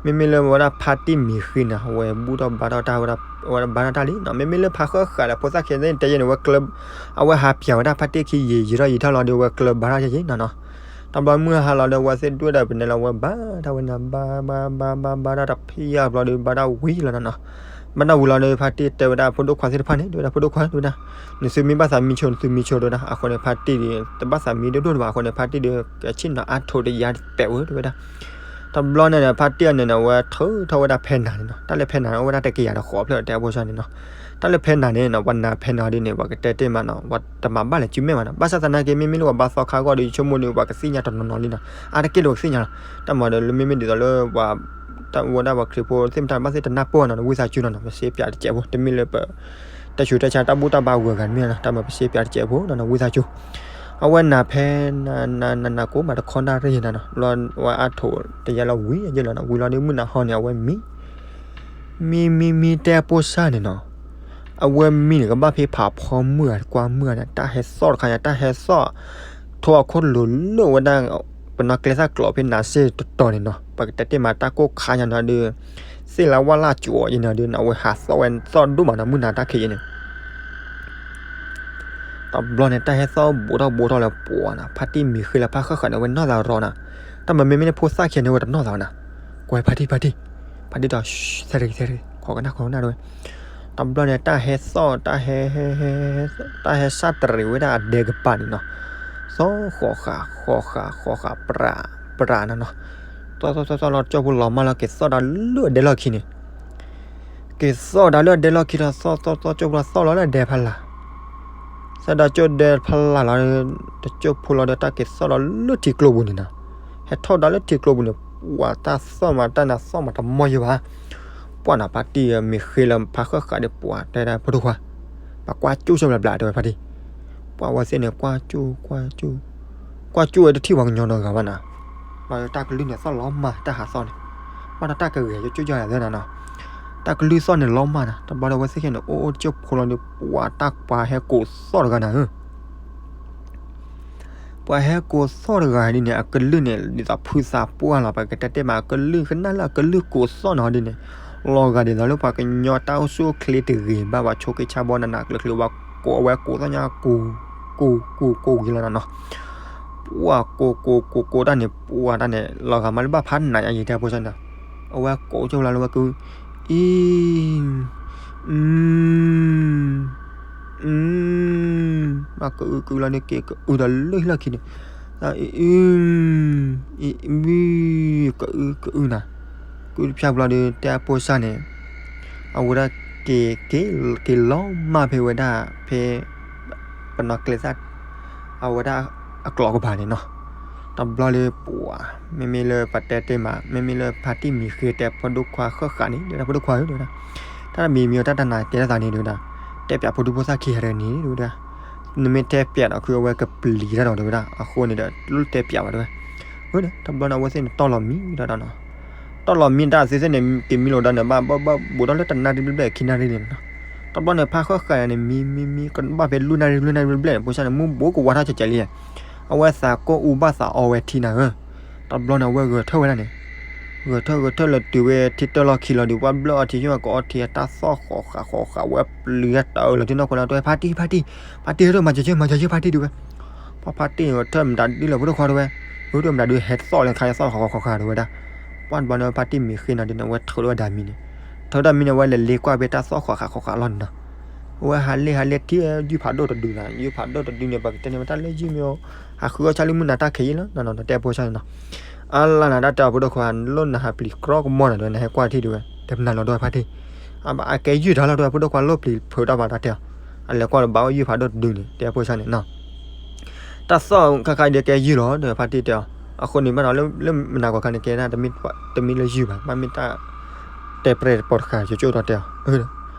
မ့မ့ၢ်လၢဝဲဒၣ်ဖါတံၢ်မံၤဃ့န့ၣ် အဝဲဘူၣ်ထီၣ်ဘါထီၣ်တၢ်ဝဲဒၣ် အဝဲဒၣ်ဘါထီၣ်တၢ်လံနီၤ. မ့မ့ၢ်လၢဖါဃၣ်ဃးဒီးဖိသၣ်ခံန့ၣ်တဲယဲန့ၣ် ဝဲကျၢၤ အဝဲဟးပၠးဝဲဒၣ်ဖါတံၢ်ခံယံာ်ယံာ်ထီၣ်ယံာ်ထီၣ်လီၤဒီး ဝဲကျၢၤဘါထီၣ်ယဲနီၤနီၤ. တဘျီမုၢ်ဟါလီၤဒီး ဝဲသ့ၣ်ဒွဲၣ်ဒီးပနဲလီၤ ဝဲဘါထီၣ်ဝဲန့ၣ် ဘါဘါဘါဘါဘါထီၣ်တဖံယါဘျီဒီး ဘါထီၣ်ဝံၤလီၤနီၤနီၤ. ဘါထီၣ်ဝံၤလီၤဒီး ဖါတံၢ်တဲဝဲဒၣ်ဖိဒိၣ်ခွါသ့ၣ်တဖၣ်န့ၣ် တဲဝဲဒၣ်ဖိဒိၣ်ခွါ တဲဝဲဒၣ် နသုမ့ၢ်ဘၣ်သးမံဆိ နသုမံဆိ တဲဝဲဒၣ်. အဃိန့ၣ် ဖါတံၢ်ဒီး တဘၣ်သးမံဒိၣ်ဒိၣ်တဘၣ် အဃိန့ၣ် ဖါတံၢ်ဒီး ကဆ့ၣ်နီၤအါထိးတယါတပဲာ်ဝဲ တဲဝဲဒၣ်. တဘျီန့ၣ် ဖါတံၢ်အန့ၣ်နီၤ ဝဲထုးထီၣ်ဝဲဒၣ်ဖဲနၤန့ၣ်နီၤ. တၢ်လၢဖဲနၤန့ၣ် အိၣ်ဝဲဒၣ်တကယၤဒီးဃိးဖျၢၣ် တဲအဖိဆါန့ၣ်နီၤ. တၢ်လၢဖဲနၤန့ၣ်နီၤ ပှၤနၤဖဲနၤဒ်န့ၣ် ပှၤကတဲတ့ၢ်မးနီၤ ပှၤတမၤဘၣ်လဲၤစုမဲာ်မးနီၤ. ဘၣ်ဆၣ်သနာ်က့ မ့မ့ၢ်လၢပှၤဘါသီခါဂီၢ်ဒီး ယဆိကမိၣ်ဒီး ပှၤကသ့ၣ်ညါတနီၤနီၤလံနီၤ. အါတက့ၢ်လၢပှၤကသ့ၣ်ညါလီၤ. တၢ်မၤဒီးလၢမ့မ့ၢ်ဒ်သိးလၢပှၤ တၢ်အိၣ်ဝဲဒၣ်ပှၤခရံာ်ဖိသ့ၣ်မတၤဘၣ်သ့ၣ်တနၢ်ပၢၢ်နီၤ ဝံသးစူၤနီၤနီၤ ပရှဲပၠးတစဲးဖိ တမ့ၢ်လၢပ တၢ်ဆူးတၢ်ဆါတၢ်ဘူၣ်တၢ်ဘါဂုၤအဂၤတမ့ၢ်နီၤ တၢ်မၤပရှဲပၠးတစဲးဖိနီၤနီၤ ဝံသးစူၤ. အဝဲနၤဖဲ နၤနၤကိးမးတခီနၣ်ရံၣ်နီၤနီၤ လီၤဝဲအါထိးတယါလီၤဝံၤယဲလီၤနီၤ ဝံၤလီၤဒီးမုၢ်နၤဟီန့ၣ် အဝဲမံ မံမံမံတဲအဖိဆါန့ၣ်နီၤ. အဝဲမံန့ၣ် ကဘၣ်ဖဲဖးဖီမုၢ်ဂၤ ကွၢ်မုၢ်ဂၤန့ၣ် တၢ်ဟဲသီၣ်တခါညါ တၢ်ဟဲသီၣ် ထိၣ်အခိၣ်လိၤလိာ်ဝဲဒၣ် ပနီၢ်ကျဲသၣ်ကျိးဖဲနၤစ့ၢ်တတီၤန့ၣ်နီၤ ပကတဲတ့ၢ်မးတၢ်ကိၢ်ခါညါနီၤဒီး သ့ၣ်လၢဝၣ်လၢ်ကၠိအီၤယဲနီၤဒီး အဝဲဟးသီၣ်ဝဲသီၣ်ဒိၣ်မးနီၤ မုၢ်နၤတၢ်ခံးယဲန့ၣ် တဘျီန့ၣ် တၢ်ဟဲသီၣ်ဘူးထီၣ်ဘူးထီၣ်လၢပှၤနီၤ ဖါတံၢ်မံၤဃ့လၢဖါဃၣ်ဃၣ်န့ၣ် အဝဲနီၢ်သးရီနီၤ. တၢ်မၤမ့မ့ၢ်န့ၣ်ဖိသၣ်ခံန့ၣ် အဝဲတနီၢ်သးနီၤ. ကွၢ်ဖါတံၢ် ဖါတံၢ် ဖါတံၢ်ဒီး သဲတဂ့ၤ သဲတဂ့ၤ ခိးကနၣ် ခိးကနၣ်တဝဲ. တဘျီန့ၣ် တၢ်ဟဲသီၣ် တၢ်ဟဲ တၢ်ဟဲစၢ်တရံးဝဲဒၣ်အဒဲကပၤန့ၣ်နီၤ. သီၣ်ဃီၤဃာ် ဃီၤဃာ် ဃီၤဃာ် ပြး ပြးနီၤနီၤ. သီၣ်သီၣ်သီၣ်သီၣ်လီၤ ကၠီၣ်ဖိလီၤမၢ်လီၤ က့ၤသီၣ်ဒီးလၢအဒဲလီၢ်ခံန့ၣ် က့ၤသီၣ်ဒီးလၢအဒဲလီၢ်ခံဒီး သီၣ်သီၣ်သီၣ် ကၠီၣ်ဖိလီၤသီၣ်လီၤလၢအဒဲဖးလၢ်. သီၣ်ဒီးကၠီၣ်ဒဲဖးလၢ်လီၤ တကၠိၣ်ဖိလီၤဒီး တၢ်က့ၤသီၣ်လီၤလၢထံကျိပူၤန့ၣ်နီၤ. ဟဲထီၣ်ဒီးလၢထံကျိပူၤန့ၣ် ပှၤတၢ်သီၣ်မး တၢ်နးသီၣ်မးတမီၢ်ယဲဘၣ်. ပှၤနီၤ ဖါတံၢ်မံၤဃ့လၢဖါဃၣ်ဃၣ်ဒီး ပှၤတဲဒၣ်ဖိဒိၣ်ခွါ ပှၤကွၢ်ကၠိၣ်ဆၢဘျးဘျးတဲဝဲဖါတံၢ်. ပှၤဝဲသ့ၣ်န့ၣ် ကွၢ်ကၠိၣ် ကွၢ်ကၠိၣ် ကွၢ်ကၠိၣ်ဝဲတထံၣ်ပှၤကညီနီတဂၤဘၣ်နီၤ. ဘၣ်ဒီးတၢ်ကလုၢ်န့ၣ်သီၣ်လီၤမၢ် တၢ်ဟးသီၣ်န့ၣ် ဘၣ်ဒီးတၢ်ကဂဲၤကၠိၣ်ကၠိၣ်ယၤလၢနီၤနီၤ. တၢ်ကလုၢ်သီၣ်န့ၣ်လီၤမၢ်နီၤ. တဘျီဒီးအဝဲသ့ၣ်ခဲန့ၣ် အိၣ်အိၣ်တကၠိၣ်ဖိလီၤဒီး ပှၤတၢ်ပှၤဟဲကိးသီၣ်တဂၤနၤဧၢ ပှၤဟဲကိးသီၣ်တဂၤဒ်န့ၣ် အကလုၢ်န့ၣ် ဒ်သိးဖုသးပှၢ်လီၤ ပကတဲတဲမး အကလုၢ်ကနၣ်လၢအကလုၢ်ကိးသီၣ်နီၤဒ်န့ၣ် လီၤဂာ်ဒ်သိးလၢပှၤကညီတၢ်အိၣ်ဆူၣ်အိၣ်ချ့တဂ့ၤဘၣ် ပှၤဆိးက့ဆါဘီနးနးကျၢၤကျၢၤ ပှၤကိးအဝဲကိးသီၣ်ညါ ကိး ကိး ကိး ကိးဂ့ၤလီၤနီၤနီၤ ပှၤကိးကိးကိးကိးတၢ်န့ၣ် ပှၤတၢ်န့ၣ် လီၤဂာ်မးလၢဘၣ်ဖးနးယါယံၤတဲဖိဆၢန့ၣ် အဝဲကိးကၠိၣ်လၢဝဲကအု အံ အု အု ဘၣ်ကအုကအုလီၤန့ၣ် က့ၤကအုဒီးလၢဟံၣ်လီၢ်ခံန့ၣ် အံ အံ အံ ကအုကအုနၤ ကအုတဖျၢၣ်ဘျီဒီး တဲအဖိဆၢန့ၣ် အဝဲဒၣ်က့ၤ က့ၤလီၤမၢ်ဖဲဝဲဒၣ်ဖဲ ပနီၢ်ကျဲသၣ် အဝဲဒၣ်အကျိးကပၤန့ၣ်နီၤ တဘျီလၢပှၤ မ့မ့ၢ်လၢပတဲတ့ၢ်မး မ့မ့ၢ်လၢဖါတံၢ်မံၤဃ့တဲဖိဒိၣ်ခွါဃၣ်ဃၣ်န့ၣ် တဲဒၣ်ဖိဒိၣ်ခွါဧၢ တဲဝဲဒၣ် တၢ်တမံၤမံၤအီၤတၢ်တနၤကဲထီၣ်သးန့ၣ် တဲဝဲဒၣ် တဲပၠးဖိဒိၣ်ဖိသၣ်ခံဂၤတဂၤန့ၣ် တဲဝဲဒၣ် နမ့ၢ်တဲပၠးဒီး ခုအဝဲကပျံၤတၢ်ဒီး တဲဝဲဒၣ် အဃိန့ၣ်ဒီး တလိၣ်တဲပၠးဘၣ် တဲဝဲ တဘျီန့ၣ် အဝဲသ့ၣ်န့ၣ်တီၢ်လီၤမံဒီးနီၤ တီၢ်လီၤမံတၢ်သ့ၣ်သ့ၣ်န့ၣ် က့ၤမံလိာ်ဒီးန့ၣ် ဘၣ်ဘၣ်ဘၣ်ဘူးဒီးလၢတနၣ်ရံၣ်ဘျဲၣ်ဘျဲၣ်ခံနၣ်ရံၣ်န့ၣ်နီၤ တဘျီန့ၣ် ဖါဃၣ်ဃၣ်န့ၣ် မံမံမံ ကဘၣ်ဖဲလွံၢ်နၣ်ရံၣ်လွံၢ်နၣ်ရံၣ်ဘျဲၣ်ဘျဲၣ်န့ၣ် ဖိဆၢန့ၣ် မုၢ်ဘူးကဝါထီၣ်ကဲးကဲးလံ အဝဲသးကိၢ်အူဘၣ်သးအီဝဲထံနၤဧၢ တဘျီန့ၣ် အဝဲဂဲၤထၢၣ်ဝဲဒၣ်န့ၣ် ဂဲၤထၢၣ်ဂဲၤထၢၣ်လၢတုၤဝဲထံတၢၢ်လီၢ်ခံလီၤဒီး ပှၤဘျၢၣ်အီထံ ယွၤကအီထံအတၢ်သီၣ်ဃီၤဃာ်ဃီၤဃာ်ဝဲပျံၤတၢ်တအၢလီၤထံနီၢ်ခိနီၢ်တဲဝဲ ဖါတံၢ် ဖါတံၢ် ဖါတံၢ် ဟဲထီၣ်မၤစၢၤကၢၢ် မၤစၢၤကၢၢ်ဖါတံၢ်တဲဝဲ ပှၤဖါတံၢ်ဂဲၤထၢၣ်မတၤဒုလၢဖိဒိၣ်ခွါတဲဝဲ ဂဲၤထၢၣ်မတၤဒုဟဲသီၣ်လၢခါ သီၣ်ဃီၤဃာ်ဃာ်ဃာ်တဲဝဲဒၣ် ပှၤတဘျီန့ၣ် ဖါတံၢ်မံၤဃ့နီၤဒုန့ၣ် အဝဲထုးထီၣ်ဝဲဒၣ်မံၤန့ၣ် ထုးထီၣ်မံၤန့ၣ် အဝဲလဲၤလ့ကွၢ်ဖဲတၢ်သီၣ်ဃီၤဃာ်ဃီၤဃာ်လီၢ်န့ၣ်နီၤ အဝဲဟးလ့ၣ်ဟးလ့ၣ်ထံၣ်ယုၢ်ဖးဒိၣ်တဒုနီၤ ယုၢ်ဖးဒိၣ်တဒုန့ၣ် ပကတဲန့ၣ်ဝဲတၢ်လၢယုၢ်မ့ၢ်အိၣ် ဟးဃုအီၣ်ဆၣ်လၢမုၢ်နၤတၢ်ခံးယံာ်လီၤနီၤနီၤ တဲဖိဆၢန့ၣ်နီၤ အါလၢနၤတၢ်တဲအီၤဖိဒိၣ်ခွါ လိၣ်နဟးပျံၤကြီကမီၤနၤဒီး နဟဲကွၢ်ထံၣ်ဒုဝဲ တဲပနၤလီၤဒီးဖါတံၢ် အကဲယုၢ်တၢ်လီၤတဲဖိဒိၣ်ခွါ လိၣ်ပျံၤဖုးတၢ်ဘၣ်တၢ်တဲအီၤ အလဲၤကွၢ်လၢဘၣ်အိၣ်ယုၢ်ဖးဒိၣ်တဒုန့ၣ် တဲဖိဆၢန့ၣ်နီၤ တၢ်သီၣ်ခါခါဒ်ကဲယုၢ်လီၤဒီးဖါတံၢ်တဲအီၤ အဃိန့ၣ်ဘၣ်ဒီးလၢ လၢမနၤကီၢ်ခါန့ၣ်ကဲဒၣ် တမ့ၢ်လၢယုၢ်ဘၣ် ဘၣ်မ့ၢ်တၢ် တဲပြဲၢ်တပီၤတဃာ် ကၠိကၠိၣ်ဒီးတဲအီၤ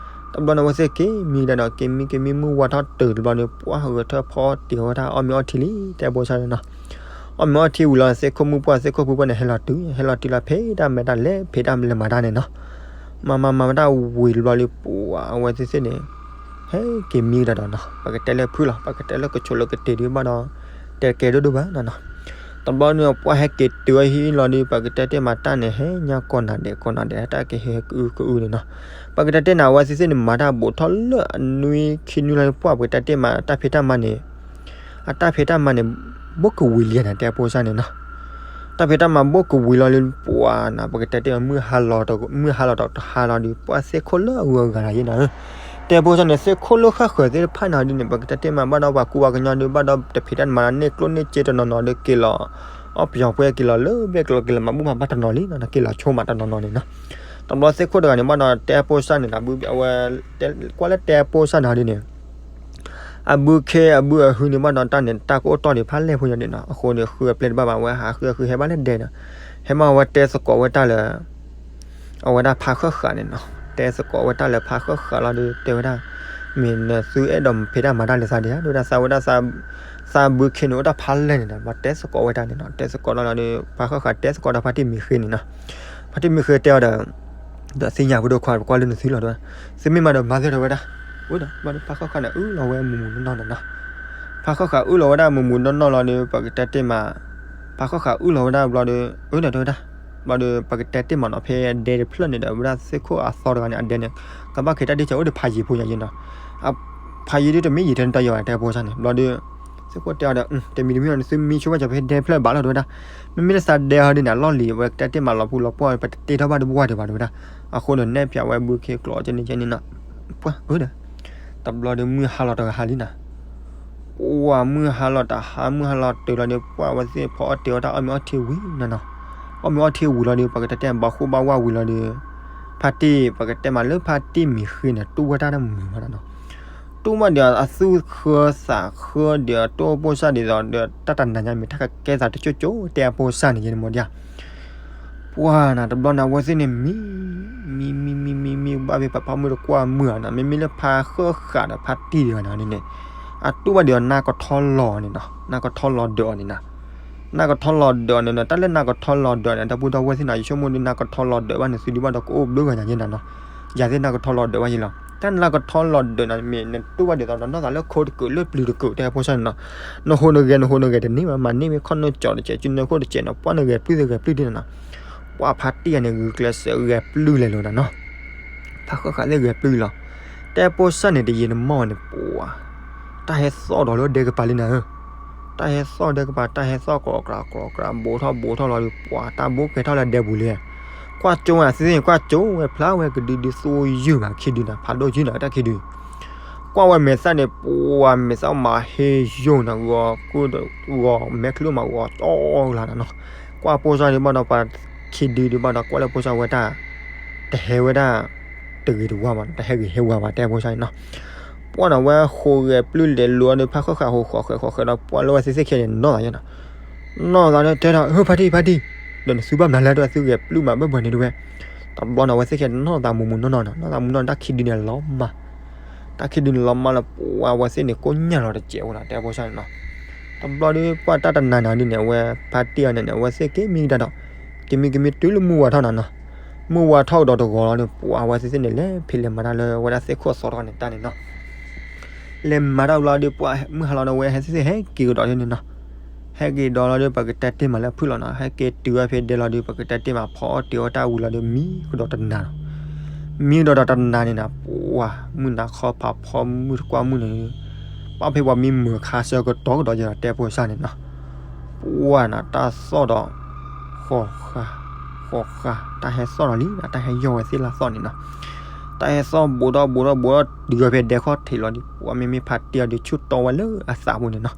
တဘျီန့ၣ် အဝဲသ့ၣ်က့ၤမံဒၣ်ဒီး က့ၤမံက့ၤမံ မုၢ်ဝါထီၣ်တုၤတဘျီန့ၣ် ပှၤဂဲၤထၢၣ်ဖီတ့ၢ်ဝဲဒၣ် အီၣ်မ့ၤအီထံလံ တဲဖိဆၢန့ၣ်နီၤ အီၣ်မ့ၤအီထံဝံၤလီၤ သ့ၣ်ခိၣ်မုၣ်ပှၢ် သ့ၣ်ခိၣ်ဖုပှၢ်န့ၣ် ဟဲလီၤတုၤ ဟဲလီၤတုၤလီၤ ဖဲတၢ်မဲာ်တၢ်လဲၤ ဖဲတၢ်လဲၤမၤတၢ်န့ၣ်နီၤ မၤမၤမၤတၢ်ဝံၤတဘျီလံ ပှၤအဝဲသ့ၣ်သ့ၣ်န့ၣ် ဟဲက့ၤမံကဒီးဒီးနီၤ ပကတဲလၢဖုလီၤ ပကတဲလၢကဆိးလၢကတ့ၤဒုးဘၣ်ဒီး တဲကဲဒိၣ်ဒိၣ်ဘၣ်နီၤနီၤ တဘျီန့ၣ်ပှၢ်ဟဲက့ၤတုၤအဟံၣ်လီၤဒီး ပကတဲတ့ၢ်မးတၢ်န့ၣ် ဟဲညါကိးနၤဒဲးကိးနၤဒဲး တၢ်ကဟဲကအုကအုန့ၣ်နီၤ. ပကတဲတ့ၢ်န့ၣ် အဝဲသ့ၣ်သ့ၣ်န့ၣ် မၤတၢ်ဘူးထီၣ်လၢအနွံခံနွံလီၤ ပှၢ်ပကတဲတ့ၢ်မး တၢ်ဖံးတၢ်မၤန့ၣ် အတၢ်ဖံးတၢ်မၤန့ၣ် ဘိးကဝံၤလံန့ၣ် တဲဖိစၢ်န့ၣ်နီၤ. တၢ်ဖံးတၢ်မၤဘိးကဝံၤလီၤလၢပှၢ်န့ၣ် ပကတဲတ့ၢ်မး မုၢ်ဟါလီၤတဟါလီၤဒီး ပှၢ်သ့ၣ်ခိၣ်လၢအဂုၤအဂၤလီၤယဲနီၤ. တဲဖိစၢ်န့ၣ် သ့ၣ်ခိၣ်လၢဃၣ်ဃၢၤသ့ၣ်တဖၣ်န့ၣ်ဒ်န့ၣ် ပကတဲတ့ၢ်မး ဘၣ်ဒီးပှၤကူပှၤကညီဒီး ဘၣ်ဒီးတဖံးတၢ်မၤန့ၢ်ကျိၣ်န့ၢ်စ့တနီၤနီၤဒီးက့ၤလီၤ အီၣ်ပယီၤပှဲၤက့ၤလီၤလၢဘဲကျိၤက့ၤလီၤမၤဘူၣ်မၤဘါတနီၤလံနီၤ က့ၤလီၤဆိမးတနီၤနီၤန့ၣ်နီၤ. တဘျီသ့ၣ်ခိၣ်တဂၤန့ၣ် ဘၣ်ဒီးတဲဖိစၢ်န့ၣ်ဒီး အဝဲ ကွၢ်လၢတဲဖိစၢ်န့ၣ်ဒ်န့ၣ် အဘုခ့အဘုအဟုန့ၣ် ဘၣ်ဒီးတၢ်န့ၣ် တၢ်ကအိၣ်တီၢ်ဒံးဖးလဲၢ်ဖိညါဒ်နီၤ အဃိန့ၣ် ဃုအပျဲၢ်တဘၣ်ဘၣ် အဝဲဟးဃုအဃုဟဲဘၣ်လၢဒဲနီၤ. ဟဲမးဝဲတဲသကိးဝဲတၢ်လၢ အဝဲဒၣ်ဖးဃၣ်ဃၣ်န့ၣ်နီၤ တဲသကိးဝဲတၢ်လၢဖးဃၣ်ဃၣ်လီၤဒီး တဲဝဲဒၣ် မ့ၢ်နသုအဲၣ်ဒိးဖံးတၢ်မၤတၢ်လၢသးဒံးဧါ တဲဝဲဒၣ်သးဝဲဒၣ် သးဘုခ့န့ၣ် အိၣ်တၢ်ဖးလဲၢ်န့ၣ်နီၤ ဘၣ်တဲသကိးဝဲတၢ်န့ၣ်နီၤ တဲသကိးလီၤလီၤဒီး ဖးဃၣ်ဃၣ်တဲသကိးဒီးဖါတံၢ်မံၤဃ့န့ၣ်နီၤ. ဖါတံၢ်မံၤဃ့တဲအီၤဒီး ဒီးသ့ၣ်ညါပဒိၣ်ခွါ ပကွၢ်လၢနသုလီၤတဲဝဲဒၣ် သုမ့ၢ်မၤဒီးမၤသ့တဲဝဲဒၣ် ဝဲဒီးဘၣ်ဒီးဖးဃၣ်ဃၣ်န့ၣ် အုၣ်လီၤဝဲမုၢ်မုၢ်နီၢ်နီၢ်န့ၣ်နီၤ. ဖးဃၣ်ဃၣ်အုၣ်လီၤဝဲဒၣ်မုၢ်မုၢ်နီၢ်နီၢ်လီၤဒီး ပကတဲတ့ၢ်မး ဖးဃၣ်ဃၣ်အုၣ်လီၤဝဲဒၣ်ဘျီဒီး အုၣ်ဒီးတဲဝဲဒၣ် ဘျီဒီး ပကတဲတ့ၢ်မးနီၤ ဖဲဒဲတဖျၢၣ်န့ၣ်ဒီး ဝဲဒၣ်သ့ၣ်ခိၣ်အသီတဂၤန့ၣ် အဒဲန့ၣ် ကဘၣ်က့ၤတၢ်ဒ့ၣ်စၢၤအိၣ်ဒီးဖးယံၤဖိညါယဲနီၤ. ဖးယံၤဒ်တမ့ၢ်ယံၤထဲန့ၣ်တၢ်ယီၤဘၣ် တဲဖိစၢ်န့ၣ် ဘျီဒီး သ့ၣ်ခိၣ်တဲအီၤဒီး တမံၤတမံၤအီၤန့ၣ် သုမံဆိဘၣ်ကၠီၤဖဲဒဲတဖျၢၣ်ဘၣ်လီၤတဲဝဲဒၣ်. မ့မ့ၢ်လၢသးဒဲဟီဒ်န့ၣ် အလီၢ်လံၤ ပကတဲတ့ၢ်မးလီၤပူၤလီၤပှီၢ် ပတတ့ထီၣ်ဘၣ်တဘၣ်ဒံးဘၣ်တဲဝဲဒၣ်. အဃိန့ၣ် နဲၣ်ဖျါဝဲဘုခ့ကျိးကဲန့ၣ်ကဲန့ၣ်နီၤ ပှၢ်အုၣ်ဒီး တဘျီဒီးမုၢ်ဟါလီၤတဟါလံနီၤ. ပှၢ်မုၢ်ဟါလီၤတဟါ မုၢ်ဟါလီၤတုၤလီၤဒီး ပှၢ်အဝဲသ့ၣ်ဖီအီၣ်တ့ၤအီၣ်တၢ်အီၣ်မ့ၤအီထံဝံၤနီၤနီၤ. အီၣ်မ့ၤအီထံဝံၤလီၤဒီး ပကတဲတ့ၢ်ဘၣ်ဃိၣ်ဘၣ်ဝါဝံၤလီၤဒီး ဖါတံၢ် ပကတဲမးလၢဖါတံၢ်မံၤဃ့န့ၣ် တူၢ်ဝဲတၢ်တမုာ်ဘၣ်နီၤနီၤ. တူၢ်ဘၣ်ဒီးအသူၣ်ဃၢသးဃၢဒီး တူၢ်ဖိစၢ်ဒ်သိးဒီး တၢ်တနၤညါမ့ၢ်တၢ်ကကဲသးတကၠိကၠိ တဲအဖိစၢ်န့ၣ်ယဲန့ၣ်မ့ၢ်ဒ် ပှၢ်နီၤ တဘျီန့ၣ် အဝဲသ့ၣ်န့ၣ် မံ မံ မံ မံ မံ ဘၣ်ဖဲပှၤဖီမုၢ်တကွၢ်မုၢ်ဧါနီၤ မ့မ့ၢ်လၢဖးဃၣ်ဃၣ်ဒီး ဖါတံၢ်တဂၤန့ၣ်န့ၣ် အတူၢ်ဘၣ်ဒီးနါကထီလီၤန့ၣ်နီၤ နါကထီလီၤဒၢးအီၤန့ၣ်နီၤ. နါကထီလီၤဒၢးအီၤန့ၣ်နီၤ တၢ်လၢနါကထီလီၤဒၢးန့ၣ် ဒီပုၢ်ဒီဝဲၢ်သ့ၣ်နီၤ ယဆိကမိၣ်ဒီး နါကထီလီၤဒၢးဘၣ်န့ၣ်သုဒံးဘၣ်ဒီးကအိၣ်ဘျုးဂၤညါယဲနီၤနီၤ. ယၤသ့ၣ်နါကထီလီၤဒၢးဘၣ်ယဲလီၤ. တၢ်နါကထီလီၤဒၢးန့ၣ် မ့ၢ်နတူၢ်ဘၣ်ဒ်သိးဒီးနီၢ်သးလၢခိတကုာ်လၢပျုၤတကုာ် တဲဖိစၢ်န့ၣ်နီၤ. နဟူးနဂဲၤ နဟူးနဂဲၤတန့ၢ်ဘၣ် မၤန့ၢ်မ့ၢ်ခီၣ်နၢၣ်ကၠီတစဲး စုနၢၣ်ခိၣ်တစဲးနီၤ ပှၢ်နဂဲၤပျုၢ်သ့ဂဲၤပျုၢ်ဒ်န့ၣ်နီၤ. ပှၢ်ဖါတံၢ်ဂၤန့ၣ် ဂုာ်ကျဲးစၢးဂဲၤပျုၢ်လဲၤလိာ်နီၤနီၤ. ဖးဃၣ်ဃၣ်သ့ၣ်ဂဲၤပျုၢ်လီၤ. တဲဖိစၢ်န့ၣ် တယံာ်တမီၢ်ဘၣ်န့ၣ် ပှၢ် တၢ်ဟဲသီၣ်ဒီးလၢဒဲကပၤလံနၤဧၢ. တၢ်ဟဲသီၣ်ဒဲကပၤ တၢ်ဟဲသီၣ်ကျီကျါကျီကျါ ဘူးထီၣ်ဘူးထီၣ်လီၤဒီး ပှၢ်တၢ်ဘူးကဲထီၣ်လၢဒဲပူၤလံ. ကွၢ်ကၠိဝဲသ့ၣ်သ့ၣ် ကွၢ်ကၠိဝဲဖျါဝဲကဒုဒုသိယုၢ်မး ခံဒုနီၤ ဖးဒိၣ်ယုၢ်နီၤ တၢ်ခံဒု ကွၢ်ဝဲမဲာ်သၣ်န့ၣ် ပှၢ်မဲာ်သၣ်မၤဟ့ယိာ်နီၤ ဂီၤ ဂီၤမဲာ်ချံမးဂီၤကၠီလၢနီၤ. ကွၢ်ဖိစၢ်ဒံးဘၣ်ဒီး ပှၤခံဒုဒံးဘၣ်ဒီး ကွၢ်လၢဖိစၢ်ဝဲတၢ် တဟဲဝဲဒၣ် တဂ့ၤတဝါဘၣ် တဟဲဂ့ၤဟဲဝါဘၣ် တဲဖိစၢ်န့ၣ်နီၤ. ပှၢ်န့ၣ်ဝဲဟူးဂဲၤပျုၢ်လဲၤလိာ်ဒီး ဖးဃၣ်ဃၣ်ဟူးဃီၤဃဲၤဃီၤဃဲၤဒီး ပှၢ်လၢဝဲသ့ၣ်သ့ၣ်ခဲန့ၣ် နီၢ်သးယဲနီၤ. နီၢ်သးဒီးတဲဒီး ဟၢဖါတံၢ်ဖါတံၢ် ဒီးနသုဘၣ်မနုၤလဲၣ် တဲဝဲသုဂဲၤပျုၢ်မးဘၢၣ်ဘၢၣ်န့ၣ်တဲဝဲ. တဘျီန့ၣ် အဝဲသ့ၣ်ခဲနီၢ်သးမုာ်မုာ်နီၢ်နီၢ်နီၤ နီၢ်သးမုာ်နီၢ် တၢ်ခံဒုန့ၣ်လီၤမၢ် တၢ်ခံဒုန့ၣ်လီၤမၢ်လၢပှၢ်အဝဲသ့ၣ်န့ၣ် ကိးညၣ်လီၤတစဲးဝဲနီၤ တဲဖိစၢ်န့ၣ်နီၤ. တဘျီဒီး ပှၢ်တၢ်တနၤနၤဒ်န့ၣ် အဝဲဖါတံၢ်အီၤန့ၣ်န့ၣ် အဝဲသ့ၣ်က့ၤမံကဒါဒီး က့ၤမံက့ၤမံတုၤလၢမုၢ်ဝါထီၣ်နီၤနီၤ. မုၢ်ဝါထီၣ်ကဒီးတဂီၤလီၤဒီး ပှၢ်အဝဲသ့ၣ်သ့ၣ်န့ၣ် လဲၤဖံးလဲၤမၤတၢ်လၢဝဲဒၣ်သ့ၣ်ခိၣ်အသီတဂၤန့ၣ်တၢ်န့ၣ်နီၤ. လဲၤမၤတၢ်ဘျီဒီး ပှၢ်မုၢ်ဟါလီၤဒီး အဝဲဟဲသ့ၣ်သ့ၣ်ဟဲက့ၤကဒီးန့ၣ်နီၤ. ဟဲက့ၤဒီးလီၤဒီး ပကတဲတ့ၢ်မးလၢဖုၣ်လီၤနီၤ ဟဲက့ၤတုၤဝဲဖဲဒဲလီၤဒီး ပကတဲတ့ၢ်မး ဖီအီၣ်တ့ၤအီၣ်တၢ်ဝံၤလီၤဒီး မံကဒီးတနၤလီၤ. မံကဒီးဒီးတနၤန့ၣ်နီၤ ပှၢ်မုၢ်နၤခီဖးဖီမုၢ်တကွၢ်မုၢ်န့ၣ် ပှၢ်ဖဲပှၤမံမုာ်ခါဆၢကတီၢ်ကဒီးယဲဒီး တဲဖိစၢ်န့ၣ်နီၤ. ပှၢ်နီၤ တၢ်သီၣ်ဒီး ဃီၤဃာ် ဃီၤဃာ် တၢ်ဟဲသီၣ်ဒီးလံ တၢ်ဟဲယီၢ်ဝဲသ့ၣ်လၢသီၣ်န့ၣ်နီၤ. တၢ်ဟဲသီၣ်ဘူးထီၣ်ဘူးထီၣ်ဘူးထီၣ် တုၤဝဲဖဲဒဲခီၣ်ထံးလီၤဒီး ပှၢ်မ့မ့ၢ်ဖါတံၢ်အီၤဒီး ဆူၣ်တီဝဲလၢအသးပူၤန့ၣ်နီၤ.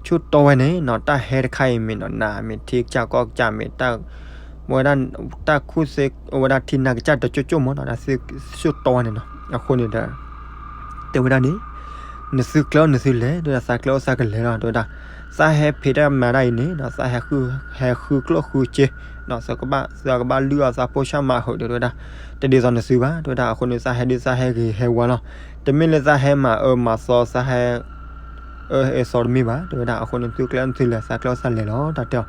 ဆူၣ်တီဝဲန့ၣ်နီၤ တၢ်ဟဲတခါအံၤမ့ၢ်နီၤ နၤမ့ၢ်ထံကစၢ်ကီၢ်ကစၢ်မ့ၢ် ဝဲဒၣ် တၢ်ခူၣ်သ့ ဝဲဒၣ်ထံနၢ်ကစၢ်တကၠိကၠိမ့ၢ်နီၤ တၢ်သ့ၣ်ဆူၣ်တီဝဲန့ၣ်နီၤ. အဃိန့ၣ်ဒီး တဲဝဲဒၣ်န့ၣ် နသုကျဲအိၣ်နသုလဲၤ တဲဝဲဒၣ် သးကျဲအိၣ်သးကလဲၤလီၤ တဲဝဲဒၣ်. သးဟဲဖံးတၢ်မၤတၢ်အံၤန့ၣ်နီၤ သးဟဲဃု ဟဲဃုကျိၣ်ဃုစ့နီၤ သးကဘၣ် သးကဘၣ်လုၢ်အီၣ်သးဖိဆၣ်မၤဟုးဒီး တဲဝဲဒၣ် တဒ်သိးနသုဘၣ် တဲဝဲဒၣ်. အဃိန့ၣ် သးဟဲဒုးသးဟဲဂ့ၤဟဲဝါလီၤ. တမ့ၢ်လၢသးဟဲမၤအၢမၤသီ သးဟဲ အၢဟဲသီတမ့ၢ်ဘၣ် တဲဝဲဒၣ်. အဃိန့ၣ် သုကျဲအိၣ်သုလဲၤ သးကျဲအိၣ်သးလဲၤလီၤ တၢ်တဲအီၤ.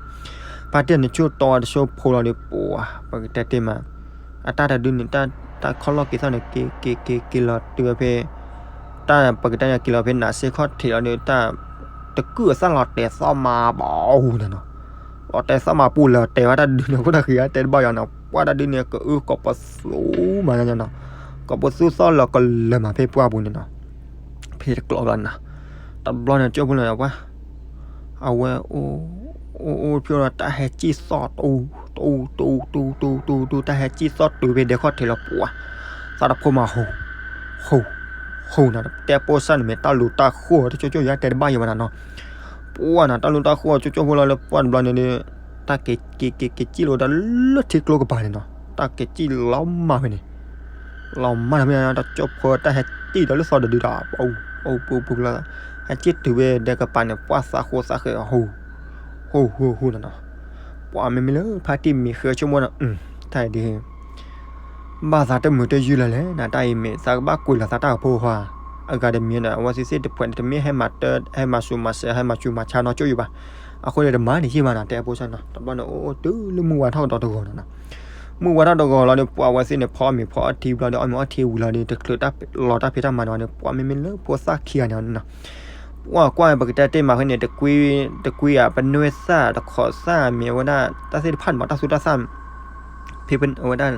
ဖါတံၢ်န့ၣ် ဆူၣ်တီဝဲတဆိဖိလီၤဒီး ပှၢ် ပကတဲတ့ၢ်မး အတၢ်တဒုန့ၣ် တၢ် တၢ်ခီၣ်လီၢ်က့ၤသီၣ်န့ၣ် က့ၤ က့ၤ က့ၤ က့ၤလီၤတုၤဝဲဖဲ တၢ်ပကတဲညါက့ၤလီၤဖဲနးစ့ခီၣ်ထံးလီၤဒီး တၢ် တကုၢ်အသၣ်လီၤတဲာ်သီၣ်မၤဘီဟူးန့ၣ်နီၤ. တီတဲသီၣ်မၤပူၤလၢၤ တဲဝဲတၢ်ဒုန့ၣ် အဃိတၢ်ဃံၤဧါ တဲတဘၣ်ယၤနီၤ, ပှၢ်တၢ်ဒုန့ၣ် ကအုကီးပသူမးနီၤ, ကီးပသူသီၣ်လၢကလၢၤမးဖဲပှၢ်ပူၤန့ၣ်နီၤ, ဖဲတကျိးဘျီနီၤ, တဘျီန့ၣ် ကၠိဖိလၢပှၢ် အဝဲ အိၣ် အိၣ်အိၣ်ဖျိလီၤ တၢ်ဟဲစံၣ်သီၣ် တူ တူ တူ တူ တူ တူ တူ တၢ်ဟဲစံၣ်သီၣ်တုၤဖဲ ဒဲခီၣ်ထံးလီၤ ပှၢ် သးတဖိမး ဟူ ဟူ ဟူနီၤ, တဲပိၢ်စၢ်န့ၣ်မ့ၢ်တၢ်လူၤတၢ်ဃိတကၠိကၠိယါ တဲတဘၣ်ယၤဘၣ်နီၤနီၤ, ပှၢ်နီၤ တၢ်လူၤတၢ်ဃိကၠိကၠိဖိလီၤ လၢပှၢ်တဘျီန့ၣ်ဒီး တၢ်က့ၤ က့ၤ က့ၤ က့ၤစံၣ်လိာ်ဒီးလၢထံကျိကပၤန့ၣ်နီၤ, တၢ်က့ၤစံၣ်လီၤမၢ်ဖဲန့ၣ် လီၤမၢ်ဖဲန့ၣ် တၢ်ကၠိဖိတၢ်ဟဲစံၣ်ဒီးလၢသီတဒုဒီး ပူၤပူၤပူၤလီၤ, ဟဲစံၣ်တုၤဖဲဒဲကပၤန့ၣ် ပှၢ်သးဃိသးဃဲး ဟူ ဟူ ဟူ ဟူနီၤနီၤ, ပှၢ်မ့မ့ၢ်လၢဖါတံၢ်မံၤဃ့ဆိကမိၣ်နီၤ, တၢ်အံၤဒ် ဘၣ်သးတမုာ်တယုၢ်လၢၤလဲၣ်နီၤ, တၢ်အံၤမ့ၢ်သးကဘၣ်ကွံာ်လီၤသးတၢ်ကဖိခွါ, အဂၤတမံၤဒီး အဝဲသ့ၣ်သ့ၣ်တဖှဲးန့ၣ် တမ့ၢ်ဟဲမၤတၢ် ဟဲမၤဆူးမၤစဲး ဟဲမၤဆူးမၤဆါနီၢ်ကၠိယံၤဘၣ်, အဃိန့ၣ်တမၤန့ၣ်ယံၤဘၣ်နီၤ တဲအပိၢ်စၢ်နီၤ, တဘျီန့ၣ် အိၣ်အိၣ်တုၤလၢမုၢ်ဝါထီၣ်ကဒီးတဂီၤနီၤနီၤ, မုၢ်ဝါထီၣ်တဂီၤလီၤဒီး ပှၢ်အဝဲသ့ၣ်န့ၣ် ဖီအီၣ်မ့ၤဖီအီထံဘျီဒီး အီၣ်မ့ၤအီထံဝံၤလီၤဒီး တချုးတၢ်လီၤတၢ်ဖံးတၢ်မၤန့ၣ်ဘၣ်န့ၣ် ပှၢ်မ့မ့ၢ်လၢဖိသၣ်ခံဂၤန့ၣ်နီၤ ပှၢ်ကွၢ်ပကတဲတ့ၢ်မးဃ့န့ၣ် တကွံ တကွံဧါ ပနွဲၣ်သၣ် တခီးသၣ်မ့ၢ်ဝဲဒၣ် တၢ်သ့ၣ်တဖၣ်န့ၣ်မး တၢ်သူတၢ်သၣ် ဖဲအဝဲဒၣ်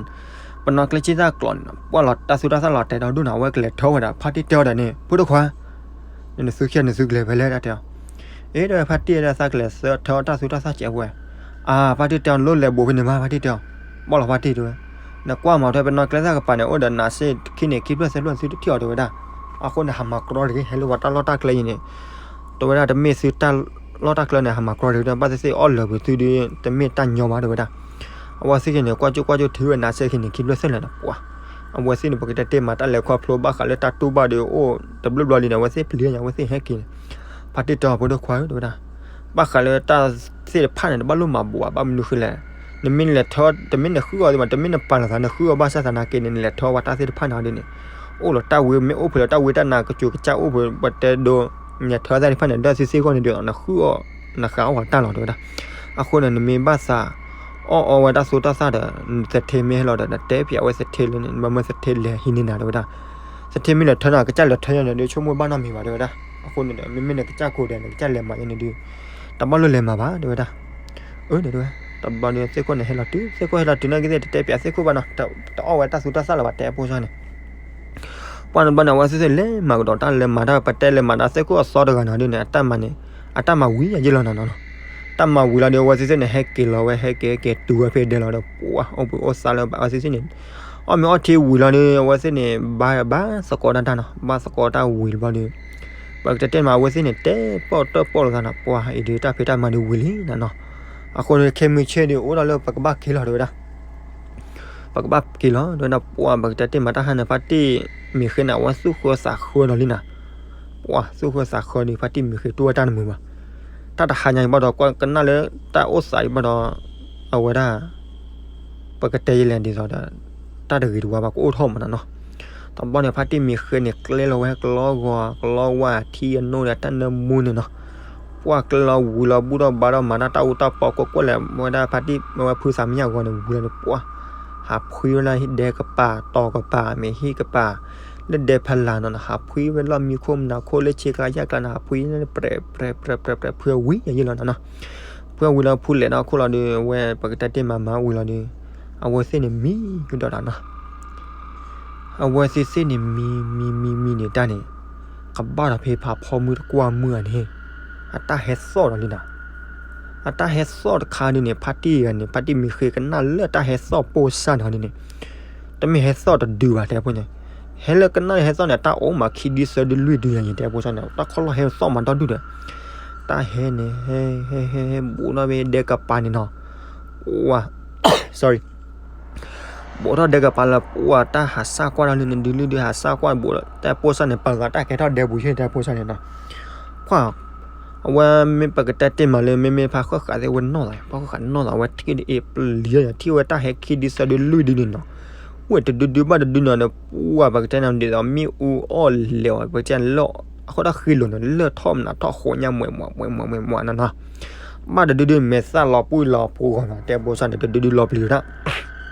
ပနီၣ်ကျဲစံၣ်သၣ်ကျိးန့ၣ် ပှၢ်လီၤတၢ်သူတၢ်သၣ်လီၤတဲာ်ဒီးဒိၣ်နီၤ အဝဲကလဲၤထၢဝဲဒၣ် ဖါတံၢ်တဲအီၤဒီးန့ၣ် ဖိဒိၣ်ခွါ နသုခံဂၤနသုကလဲၤဖဲလဲၣ်တၢ်တဲအီၤ, အ့ ဒီးဖါတံၢ်ဒီးသးကလဲၤဆၢ ထၢတၢ်သူတၢ်သၣ်စဲးဝဲ, အါ ဖါတံၢ်တဲအီၤ လိၣ်လဲၤဘူးဖဲန့ၣ်မး ဖါတံၢ်တဲအီၤ, ပှၢ်လီၤဖါတံၢ်တဲဝဲ, နကွၢ်မးထွဲပနီၣ်ကျဲသၣ်ကပၤန့ၣ် အိၣ်ဒီးနးစ့ၢ်ခံန့ၣ် ခံဖျၢၣ်သၢဖျၢၣ်သုတထံၣ်အီၤတဲဝဲဒၣ်, အဃိန့ၣ် ဟးမၤကြီတဂ့ၤ ဟဲလၢပှၤတၢ်လီၢ်တၢ်ကျဲအံၤန့ၣ် တဲဝဲဒၣ် တမ့ၢ်သုတၢ်လီၢ်တၢ်ကျဲန့ၣ် ဟးမၤကြီတဂ့ၤ ဘၣ်သ့ၣ်သ့ၣ်အီၣ်လၢာ်ပသုဒုး တမ့ၢ်တၢ်ညီဘၣ်တဲဝဲဒၣ်, အဝဲသ့ၣ်က့ၤန့ၣ် ကွၢ်ကၠိကွၢ်ကၠိထံၣ်ဝဲနးစ့ၢ်ခံန့ၣ် ခံဖျၢၣ်သၢဖျၢၣ်န့ၣ်ပှၢ်, အဝဲသ့ၣ်န့ၣ် ပကတဲတ့ၢ်မး တၢ်လဲၤခီဖျိဘၣ်ဃးလၢတၢ်တူၢ်ဘၣ်ဒီးအိၣ်တဘျုးဘျီလံန့ၣ် အဝဲသ့ၣ်ပျံၤညါ အဝဲသ့ၣ်ဟဲက့ၤန့ၣ်, ဖါတံၢ်တဲအီၤ ဖိဒိၣ်ခွါဧၢ တဲဝဲဒၣ်, ဘၣ်ဃးလၢတၢ်သ့ၣ်တဖၣ်န့ၣ် တဘၣ်လိၣ်မၤဘူးဘၣ် ဘၣ်မနုၤဃိလဲၣ်, နမ့ၢ်လဲၤထၢ တမ့ၢ်နဃုအီၤသ့ၣ်မး တမ့ၢ်နပာ်လီၤသး နဃုအီၤဘၣ်ဆၣ်သနာ်က့န့ၣ် နလဲၤထၢဝဲတၢ်သ့ၣ်တဖၣ်န့ၣ်ဒ်န့ၣ်, အိၣ်လီၤတၢ်ဝံ မ့ၢ်အိၣ်ဖဲလၢတၢ်ဝံတၢ်နါ ကစူၤကစၢ်အိၣ်ဖဲ ပတဲဒိ နထၢတၢ်သ့ၣ်တဖၣ်န့ၣ် ဒီးသ့ၣ်သ့ၣ်ဂီၢ်န့ၣ်ဒီး နဃုအီၤ နဃးအီၣ်ဝဲတၢ်လီၤတဲဝဲဒၣ်, အဃိန့ၣ် နမ့ၢ်ဘၣ်သး အီၣ်အီဝဲတၢ်သူတၢ်သၣ်ဒီး သထ့မ့ၢ်ဟဲလီၤဒီး နတဲပၠးဝဲသထ့လၢန့ၣ် ဘၣ်မၢသထ့လဲၤဟံးန့ၢ်နၤတဲဝဲဒၣ်, သထ့မ့ၢ်လဲၤထၢနၤ ကစၢ်လဲၤထၢယၤန့ၣ်ဒီး ဆိကမိၣ်ဘၣ်နီတမံၤဘၣ်တဲဝဲဒၣ်, အဃိန့ၣ်ဒီး မ့မ့ၢ်နကစၢ်ကိးဂၤဒဲး နကစၢ်လဲၤမၤယဲန့ၣ်ဒီး တဘၣ်လိၣ်လဲၤမၤဘၣ်တဲဝဲဒၣ်, အၢ တဲဝဲ, တဘျီဒီးသ့ၣ်ခိၣ်န့ၣ်ဟဲလီၤတုၤ သ့ၣ်ခိၣ်ဟဲလီၤတုၤနာ်က့သ့ၣ် တတဲပၠးသ့ၣ်ခိၣ်ဘၣ်နီၤ တအီၣ်ဝဲတၢ်သူတၢ်သၣ်လၢၤဘၣ် တဲအပိၢ်စၢ်န့ၣ် ပှၢ်န့ၣ်ဘျီန့ၣ် အဝဲသ့ၣ်သ့ၣ်လဲၤမၤကဒီးတၢ်လဲၤမၤတၢ် ပတဲလဲၤမၤတၢ် သ့ၣ်ခိၣ်အသီတဂၤနီၤဒ်န့ၣ် အတၢ်မၤန့ၣ် အတၢ်မၤဝံၤယဲလီၤနီၤနီၤ, တၢ်မၤဝံၤလီၤဒီး အဝဲသ့ၣ်သ့ၣ်န့ၣ် ဟဲက့ၤလီၤဝဲ ဟဲက့ၤဟဲက့ၤတုၤဝဲဖဲဒဲလီၤဒီး ပှၢ်အိၣ်ဘှံးအိၣ်သါလၢၤဘၣ် အဝဲသ့ၣ်သ့ၣ်န့ၣ် အီၣ်မ့ၤအီထံဝံၤလီၤဒီး အဝဲသ့ၣ်န့ၣ် ဘါဘါသကိးတၢ်တၢ်နီၤ ဘါသကိးတၢ်ဝံၤတဘျီဒီး ပကတဲတဲမး အဝဲသ့ၣ်န့ၣ် တဲပီၣ်တၢၣ်ပီၣ်လိာ်သးနီၤ ပှၢ်အံၤဒီးတၢ်ဖံးတၢ်မၤဒီးဝံၤလံနီၤနီၤ, အဃိန့ၣ် ခဲမုၢ်ဆ့ၣ်ဒီး အိၣ်ဒၣ်လၢပကဘၣ်က့ၤလီၤတဲဝဲဒၣ် ပကဘၣ်က့ၤလီၤ တဲဝဲဒၣ် ပှၢ် ပကတဲတ့ၢ်မးတၢ်ဟါန့ၣ် ဖါတံၢ်မံၤဃ့န့ၣ် အဝဲသူၣ်ဃၢသးဃၢဒီးလံနီၤ, ပှၢ် သူၣ်ဃၢသးဃၢဒီး ဖါတံၢ်မံၤဃ့တူၢ်ဝဲတၢ်တမုာ်ဘၣ်, တၢ်တဟါညါအံၤဘၣ်ဒီး ကွၢ်ကနၣ်လၢတၢ်အိၣ်သးအံၤဘၣ်ဒီး အဝဲဒၣ် ပကတဲယလဲၣ်ဒ်သိးဒီး တၢ်တဂ့ၤတဝါဘၣ်ကအိၣ်ထီၣ်မးနီၤနီၤ, တဘျီန့ၣ် ဖါတံၢ်မံၤဃ့န့ၣ် ကျဲလီၤဝဲကလီဂီၤ ကလီဝါထံအနိန့ၣ် တၢ်နၢမူန့ၣ်နီၤ ပှၢ်ကျဲလီၤဝံၤလီၤ ဘူၣ်ထီၣ်ဘါထီၣ်မၤတၢ်တၢ်အူတၢ်ပီ ကွၢ်ကွၢ်လဲၣ် ဝဲဒၣ်ဖါတံၢ် ဝဲဖုသးမံယါဂီၤန့ၣ် ဝံၤလီၤန့ၣ် ပှၢ် ဟးဖှံဝဲလၢဒဲကပၤ တီၤကပၤ မ့ၢ်ဟံၣ်ကပၤ လၢဒဲဖီလာ်နီၤနီၤ ဟးဖှံဝဲလီၢ်မံခိၣ်မနၤခိၣ်လၢဆ့ကၤယၣ်ကျါန့ၣ် ဟးဖှံ ပြဲး ပြဲး ပြဲး ပြဲး ဖုဝံၤယဲလီၤနီၤနီၤ, ဖုဝံၤလီၤဖုလဲၣ်နီၤ ခိၣ်လီၤဒီး အဝဲပကတဲတ့ၢ်မးမၤဝံၤလီၤဒီး အဝဲသ့ၣ်န့ၣ်မံကဒီးနီၤ အဝဲသ့ၣ်သ့ၣ်န့ၣ်မံ မံ မံ မံန့ၣ်တၢ်န့ၣ် ကဘၣ်ဒီးဖဲဖးဖီမုၢ်တကွၢ်မုၢ်ဧါန့ၣ် အတၢ်ဟဲသီၣ်ဒီးလံနီၤ, အတၢ်ဟဲသီၣ်တခါဒ်န့ၣ် ဖါတံၢ်ဂၤန့ၣ် ဖါတံၢ်မံၤဃ့ကနၣ်လၢတၢ်ဟဲသီၣ်ပိၢ်စၢ်န့ၣ်ဒ်န့ၣ် တမ့ၢ်ဟဲသီၣ်တဒုဘၣ် တဲဖိန့ၣ် ဟဲလၢကနၣ်ဟဲသီၣ်န့ၣ် တၢ်အိၣ်မးခံဒုသၢဒုလွံၢ်ဒုယၤန့ၣ် တဲဖိစၢ်န့ၣ် တၢ်ခီၣ်လီၢ်ဟဲသီၣ်မးဒီဒုဒီး တၢ်ဟဲန့ၣ် ဟဲ ဟဲ ဟဲ ဟဲ ဘူးထီၣ်ဖဲဒဲကပၤန့ၣ်နီၤ, ဝါ sorry ဘူးထီၣ်ဒဲကပၤလၢ ပှၢ်တၢ်ဟးစၢ်ကွၢ်ဒီးလၢနဒုလွံၢ်ဒုဟးစၢ်ကွၢ်ဘူးဒီး တဲဖိစၢ်န့ၣ် ပှၤဂၤတၢ်ကဲထီၣ်ဒဲပူၤဆ့ၣ် တဲဖိစၢ်န့ၣ်နီၤ, ကွၢ် အဝဲမ့ၢ်ပကတဲတ့ၢ်မးလၢ မ့မ့ၢ်ဖးဃၣ်ဃးသ့ၣ်ဝဲနီၢ်သး ဖးဃၣ်ဃးနီၢ်သး အဝဲထံၣ်ဒ်အ့ၣ်ပျံၤထံၣ်ဝဲတၢ်ဟဲခံဒုသၢဒုလွံၢ်ဒုန့ၣ်နီၤ, ဝဲတဒုဒုဘၣ်တဒုနီၤဒီး ပှၢ်ပကတဲန့ၣ် ဒ်သိးမ့ၣ်အူအီၣ်လဲၤအီၤ ပကတဲလၢ အဃိတၢ်ဃ့လိာ်န့ၣ် လၢၢ်ထီၣ်မနၤထီၣ်ဃိးညါ မွဲးမွဲးမွဲးမွဲးမွဲးမွဲးနီၤနီၤ, ဘၣ်တဒုဒုမဲာ်သၣ်လီၤပှံၢ်လီၤဖိဂီၢ်နီၤ တဲဖိစၢ်န့ၣ် တဒုဒုလီၤပျံၤတၢ်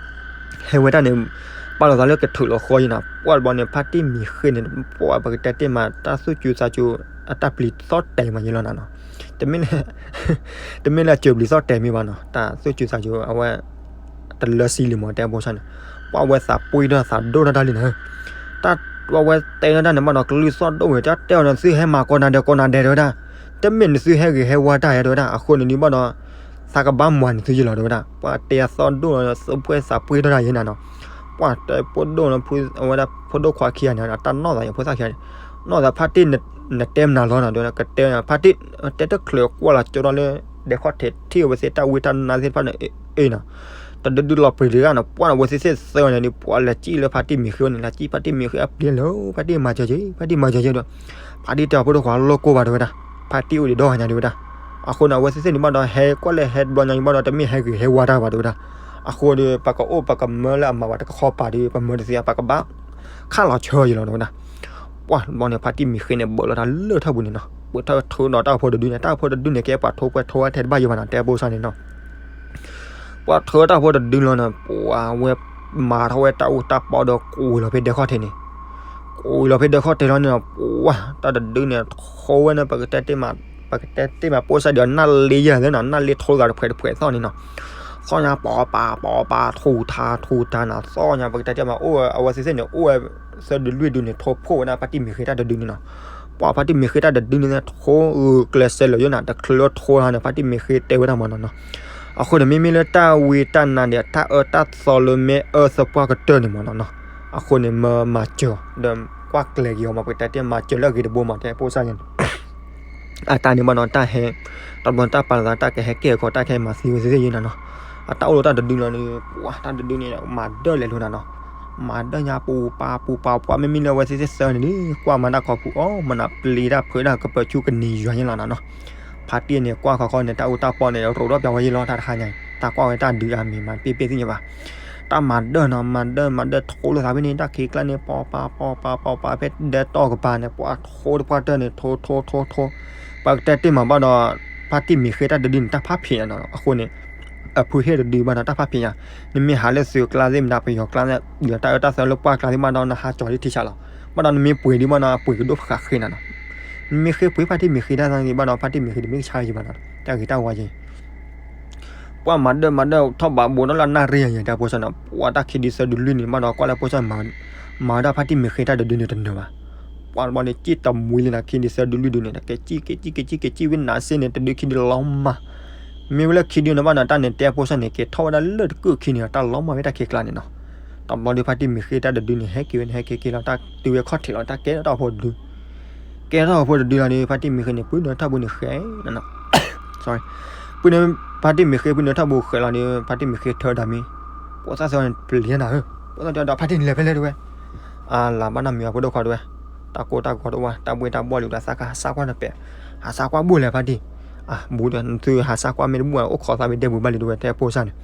ဟဲဝဲတၢ်န့ၣ် ပာ်လီၤသးလၢကထုးလီၤဃီယံၤနီၤ, ပှၢ်တဘျီန့ၣ် ဖါတံၢ်မံၤဃ့န့ၣ် ပှၢ်ပကတဲတ့ၢ်မး တၢ်သူၣ်စူၤသးစူၤ အတၢ်ပျံၤသီၣ်တဲာ်မးယံၤလီၤနီၤနီၤ, တ တမ့ၢ်လၢ တမ့ၢ်လၢအစၢၤပျံၤသီၣ်တဲာ်မ့ၢ်ဘၣ်နီၤ, တၢ်သူၣ်စူၤသးစူၤအဝဲ တလၢစံလံမး တဲဖိဆၣ်န့ၣ်, ပှၢ်ဝဲသးပှ့ၤထီၣ်သးဒိၣ်ထီၣ်တၢ်လံနီၤ, တၢ်ဝဲတဲထီၣ်တၢ်န့ၣ်ဘၣ်ဒီး ကလုၢ်သီၣ်ဒိၣ်ဝဲ တၢ်တဲအီၤန့ၣ် သုဟဲမၤကိးနၤဒဲးကိးနၤဒဲးတဲဝဲဒၣ်, တမ့ၢ်နသုဟဲဂ့ၤဟဲဝါတၢ်ယါတဲဝဲဒၣ်, အဃိန့ၣ်ဒုးဘၣ်ဒီး သးကဘၣ်မၤန့ၢ်သုယလီၤတဲဝဲဒၣ်, ပှၢ်တဲအသီၣ်ဒိၣ်လီၤ သးပှ့ၤသးပှ့ၤထီၣ်တၢ်ယါနၤနီၤ, ပှၢ်တဲဖိဒိၣ်လီၤ အဝဲဒၣ်ဖိဒိၣ်ခွါခံဂၤန့ၣ် အတၢ်နီၣ်သးယဖိသၣ်ခံဂၤန့ၣ်, နီၣ်သးဖါတံၢ် နတဲမနုၤလီၤနီၤ တဲဝဲဒၣ်, ကတဲဖါတံၢ် တဲတချုးကွၢ်လီၤကၠိထီၣ်လၢ ဒဲခီၣ်ထံးထံၣ်အဝဲသ့ၣ်တၢ်ဝံတၢ်နါသ့ၣ်တဖၣ်န့ၣ် အ့ၣ်နီၤ, တဒုဒုလီၤပှ့ၤတဂၤနီၤ, ပှၢ်န့ၣ် အဝဲသ့ၣ်သ့ၣ်သၢဂၤန့ၣ်ဒုး ပှၢ်လဲၤစံၣ်လၢဖါတံၢ်မ့ၤဃ့ဝဲန့ၣ် လဲၤစံၣ်ဖါတံၢ်မ့ၤဃ့အပျ့ၤလၢ ဖါတံၢ်မၤစၢၤက့ၤ ဖါတံၢ်မၤစၢၤက့ၤဒီး, ဖါတံၢ်တဲအဖိဒိၣ်ခွါလိၣ်ကိၢ်ဘၣ်တဲဝဲဒၣ်, ဖါတံၢ်အိၣ်ဒံးဒီဂၤညါတဲဝဲဒၣ်, အဃိန့ၣ် အဝဲသ့ၣ်သ့ၣ်န့ၣ်ဘၣ်ဒီး ဟဲကွၢ်လၢဟဲတဘျီညါအံၤဘၣ်ဒီး တမ့ၢ်ဟဲဂ့ၤဟဲဝါတၢ်ဘၣ်တဲဝဲဒၣ်, အဃိဒီး ပကအိၣ်ပကမၢလၢအမၤဝဲတကခီပၤဒီး ပမၢတသ့ ပကဘၣ် ခးလီၤဆၢယလီၤတဲဝဲဒၣ်, ပှၢ်တဘျီန့ၣ် ဖါတံၢ်မ့ၤဃ့န့ၣ် ဘၢးလီၤတၢ်လၢထီၣ်ပူၤန့ၣ်နီၤ, ပှၢ်ထၢထၢဒီးတၢ်ဖိတဒုန့ၣ် တၢ်ဖိတဒုန့ၣ် ကဲပှၤထိပှဲၤထိဝဲထဲတဘၣ်ယိၤဘၣ်နီၤ တဲဖိဆၣ်န့ၣ်နီၤ ပှၢ်ထၢတၢ်ဖိတဒုလီၤန့ၣ် ပှၢ်ဝဲမၤထီၣ်ဝဲတၢ်အူတၢ်ပီဒီး ကွံာ်လီၤဖဲဒဲခီၣ်ထံးန့ၣ်, ကွံာ်လီၤဖဲဒဲခီၣ်ထံးလီၤန့ၣ်နီၤ ပှၢ်တၢ်တဒုန့ၣ် ထိဝဲန့ၣ် ပကတဲတ့ၢ်မး, ပကတဲတ့ၢ်မး ဖိဆၣ်ဒီး နၢ်လ့ယဲၢ်သ့နီၤ, နၢ်လ့ထိသးတဖှဲးတဖှဲးသီၣ်န့ၣ်နီၤ, သီၣ်ညါ ပီပၤပီပၤ ထူးထါထူးထါနီၤ, သီၣ်ညါ ပကတဲတ့ၢ်မး အိၣ်ဝဲ အဝဲသ့ၣ်သ့ၣ်န့ၣ် အိၣ်ဝဲသၢဒုလွံၢ်ဒုန့ၣ် ထိဖှိၣ်ဝဲဒၣ်ဖါတံၢ်မ့ၤဃ့တၢ်တဒုန့ၣ်နီၤ, ပှၢ်ဖါတံၢ်မ့ၤဃ့တၢ်တဒုန့ၣ် ထိဂုာ်ကျဲးစၢးလၢာ်ယိၣ်နီၤ, တချုးလၢထိဟါန့ၣ် ဖါတံၢ်မ့ၤဃ့တဲဝဲဒၣ်မးနီၤနီၤ, အဃိန့ၣ် မ့မ့ၢ်လၢတၢ်ဝံတၢ်နါဒီး တၢ်အၢတၢ်သီလၢမ့ၢ်အၢသပှၢ်ကတၢၢ်န့ၣ်မးနီၤနီၤ, အဃိန့ၣ် မၢမၤစၢၤ ဒီးကွၢ်ကျဲၤက့ၤအီၤမး ပကတဲတ့ၢ်မၤစၢၤလၢအဂ့ၤတဘိမး တဲဖိဆၣ်န့ၣ် အတၢ်န့ၣ်ဘၣ်နီၤ တၢ်ဟဲ တဘျီတၢ်ပာ်လီၤသး တၢ်ကဟဲကဲၣ်အီၤ တၢ်ကဟဲမၤသံဝဲသ့ၣ်သ့ၣ်ယဲနီၤနီၤ, အတၢ်အိၣ်လီၤတၢ်တဒုလီၤန့ၣ် ပှၢ်တၢ်တဒုန့ၣ် မၤဒၢၣ်လဲၤလိာ်နၤနီၤ, မၤဒၢၣ်ညါပူၤပာ်ပူၤပာ်ပှၢ် မ့မ့ၢ်လၢအဝဲသ့ၣ်သ့ၣ်သၢန့ၣ်ဒုး ကွၢ်မၤတၢ်ခီပူၤအီၣ်မၤနၤ ပျံၤတၢ်ဖုးတၢ်ကပၢၤဆူကနံၤယွၤယဲလီၤနၤနီၤ, ဖါတံၢ်န့ၣ် ကွၢ်ခီခီန့ၣ် တၢ်အူတၢ်ပီန့ၣ် ရိးထီၣ်ပျီဝဲယဲလီၤ တၢ်တဟါညါအံၤ တၢ်ကွၢ်ဝဲတၢ်ဒုးအမံၤမး ပ့ၢ်ပ့ၢ်သ့ၣ်ညါဘၣ် တၢ်မၤဒၢၣ်နီၤ မၤဒၢၣ်မၤဒၢၣ်ထိလိာ်သးဖဲန့ၣ် တၢ်ခံးကျါန့ၣ် ပီပာ်ပီပာ်ပီပာ် ဖဲဒဲတီၢ်ကပၤန့ၣ် ပှၢ်ထိတပှၢ်တၢၢ်န့ၣ် ထိထိထိထိ ပှၢ်ကတဲတ့ၢ်မးဘၣ်ဒီး ဖါတံၢ်မ့ၤဃ့တၢ်တဒုန့ၣ် တၢ်ဖးဖံးညါနီၤ အဃိန့ၣ် အဖုဟ့ၣ်တဒုဘၣ်ဒီး တၢ်ဖးဖံးညါ နမ့ၢ်ဟးလၢသုးကျါသ့ၣ်မတၤ ပယီၤကျါသ့ၣ် ဒီးတၢ်အၢတၢ်သီလၢပှၢ်ကျါသ့ၣ်ဘၣ်ဒီး နဟးကၠီၤလံထံဆးလီၤ ဘၣ်ဒီးနမ့ၢ်ပှ့ၤဒံးဘၣ်ဒီး အပှ့ၤကဒိၣ်ဖးဃ့နၤနီၤ နမ့ၢ်ဃ့ပှ့ၤဖါတံၢ်မ့ၤဃ့တၢ်သီန့ၣ်ဘၣ်ဒီး ဖါတံၢ်မ့ၤဃ့တမ့ၢ်ကဆါယံၤဘၣ်နီၤ တၢ်ဂ့ၤတၢ်ဝါယံၤ ပှၢ်မၤဒၢၣ်မၤဒၢၣ်ထီၣ်ဘးဘူးထီၣ်လၢအနၣ်ရံၣ်ယဲ တဲဖိဆၣ်န့ၣ် ပှၢ်တၢ်ခံဒုသၢဒုလွံၢ်နံၣ်ဘၣ်ဒီး ကွၢ်လၢဖိဆၣ် မၤဝဲဒၣ်ဖါတံၢ်မ့ၤဃ့တၢ်တဒုန့ၣ်တနၢၤဘၣ် ပှၢ်တဘျီန့ၣ် စံၣ်တမှံလံနီၤ ခံဒုသၢဒုလွံၢ်ဒုန့ၣ် က့ၤစံၣ်က့ၤစံၣ်က့ၤစံၣ်က့ၤစံၣ်ဝံၤနးစ့န့ၣ် တဒုခံဒုလီၤမၢ် မ့ၢ်ဝဲလၢခံဒုန့ၣ်ဘၣ်နီၤ တၢ်န့ၣ်တဲဖိဆၣ်န့ၣ် က့ၤထီၣ်ဝဲဒၣ်လၢတကုၢ်ခံန့ၣ် တၢ်လီၤမၢ်ဝဲတၢ်ခံးကျါန့ၣ်နီၤ တဘျီဒီးဖါတံၢ်မ့ၤဃ့တၢ်တဒုန့ၣ် ဟဲက့ၤဝဲန့ၣ် ဟဲက့ၤက့ၤလီၤ တၢ်တုၤဝဲခီၣ်ထံးလီၤ တၢ်ကဲထီၣ်တၢ်အိၣ်ဖှိၣ်တဒု ကဲထီၣ်အိၣ်ဖှိၣ်တဒုလီၤဒီး ဖါတံၢ်မ့ၤဃ့န့ၣ် ပုၢ်နၢထီၣ်ဘိန့ၣ်ဃဲ sorry ပုၢ်နၢ ဖါတံၢ်မ့ၤဃ့ ပုၢ်နၢထီၣ်ဘိဃဲလီၤဒီး ဖါတံၢ်မ့ၤဃ့ထၢဒၣ်မံၤ ဖိသၣ်သၢန့ၣ် ပျံၤနၤဧၢ ဖိသၣ်တဲဒီး ဖါတံၢ်န့ၣ်လဲၤဖဲလဲၣ်တဝဲ အလၤဘၣ်နီတမံၤ ဖိဒိၣ်ခွါတဝဲ တၢ်ကိၢ်တၢ်ဂီၤတဝဲ တၢ်ဘှ့ၣ်တၢ်ဘှီၣ်လံဒီး သးကဟးစၢ်ကွၢ်နပဲာ် ဟးစၢ်ကွၢ်ဘိၣ်လဲၣ်ဖါတံၢ် အဘူးဒီး သုဟးစၢ်ကွၢ်မ့ၢ်တဘၣ် အိၣ်ခိးသးမ့ၢ်ဒဲပူၤဘၣ်လံတဝဲ တဲဖိဆၣ်န့ၣ်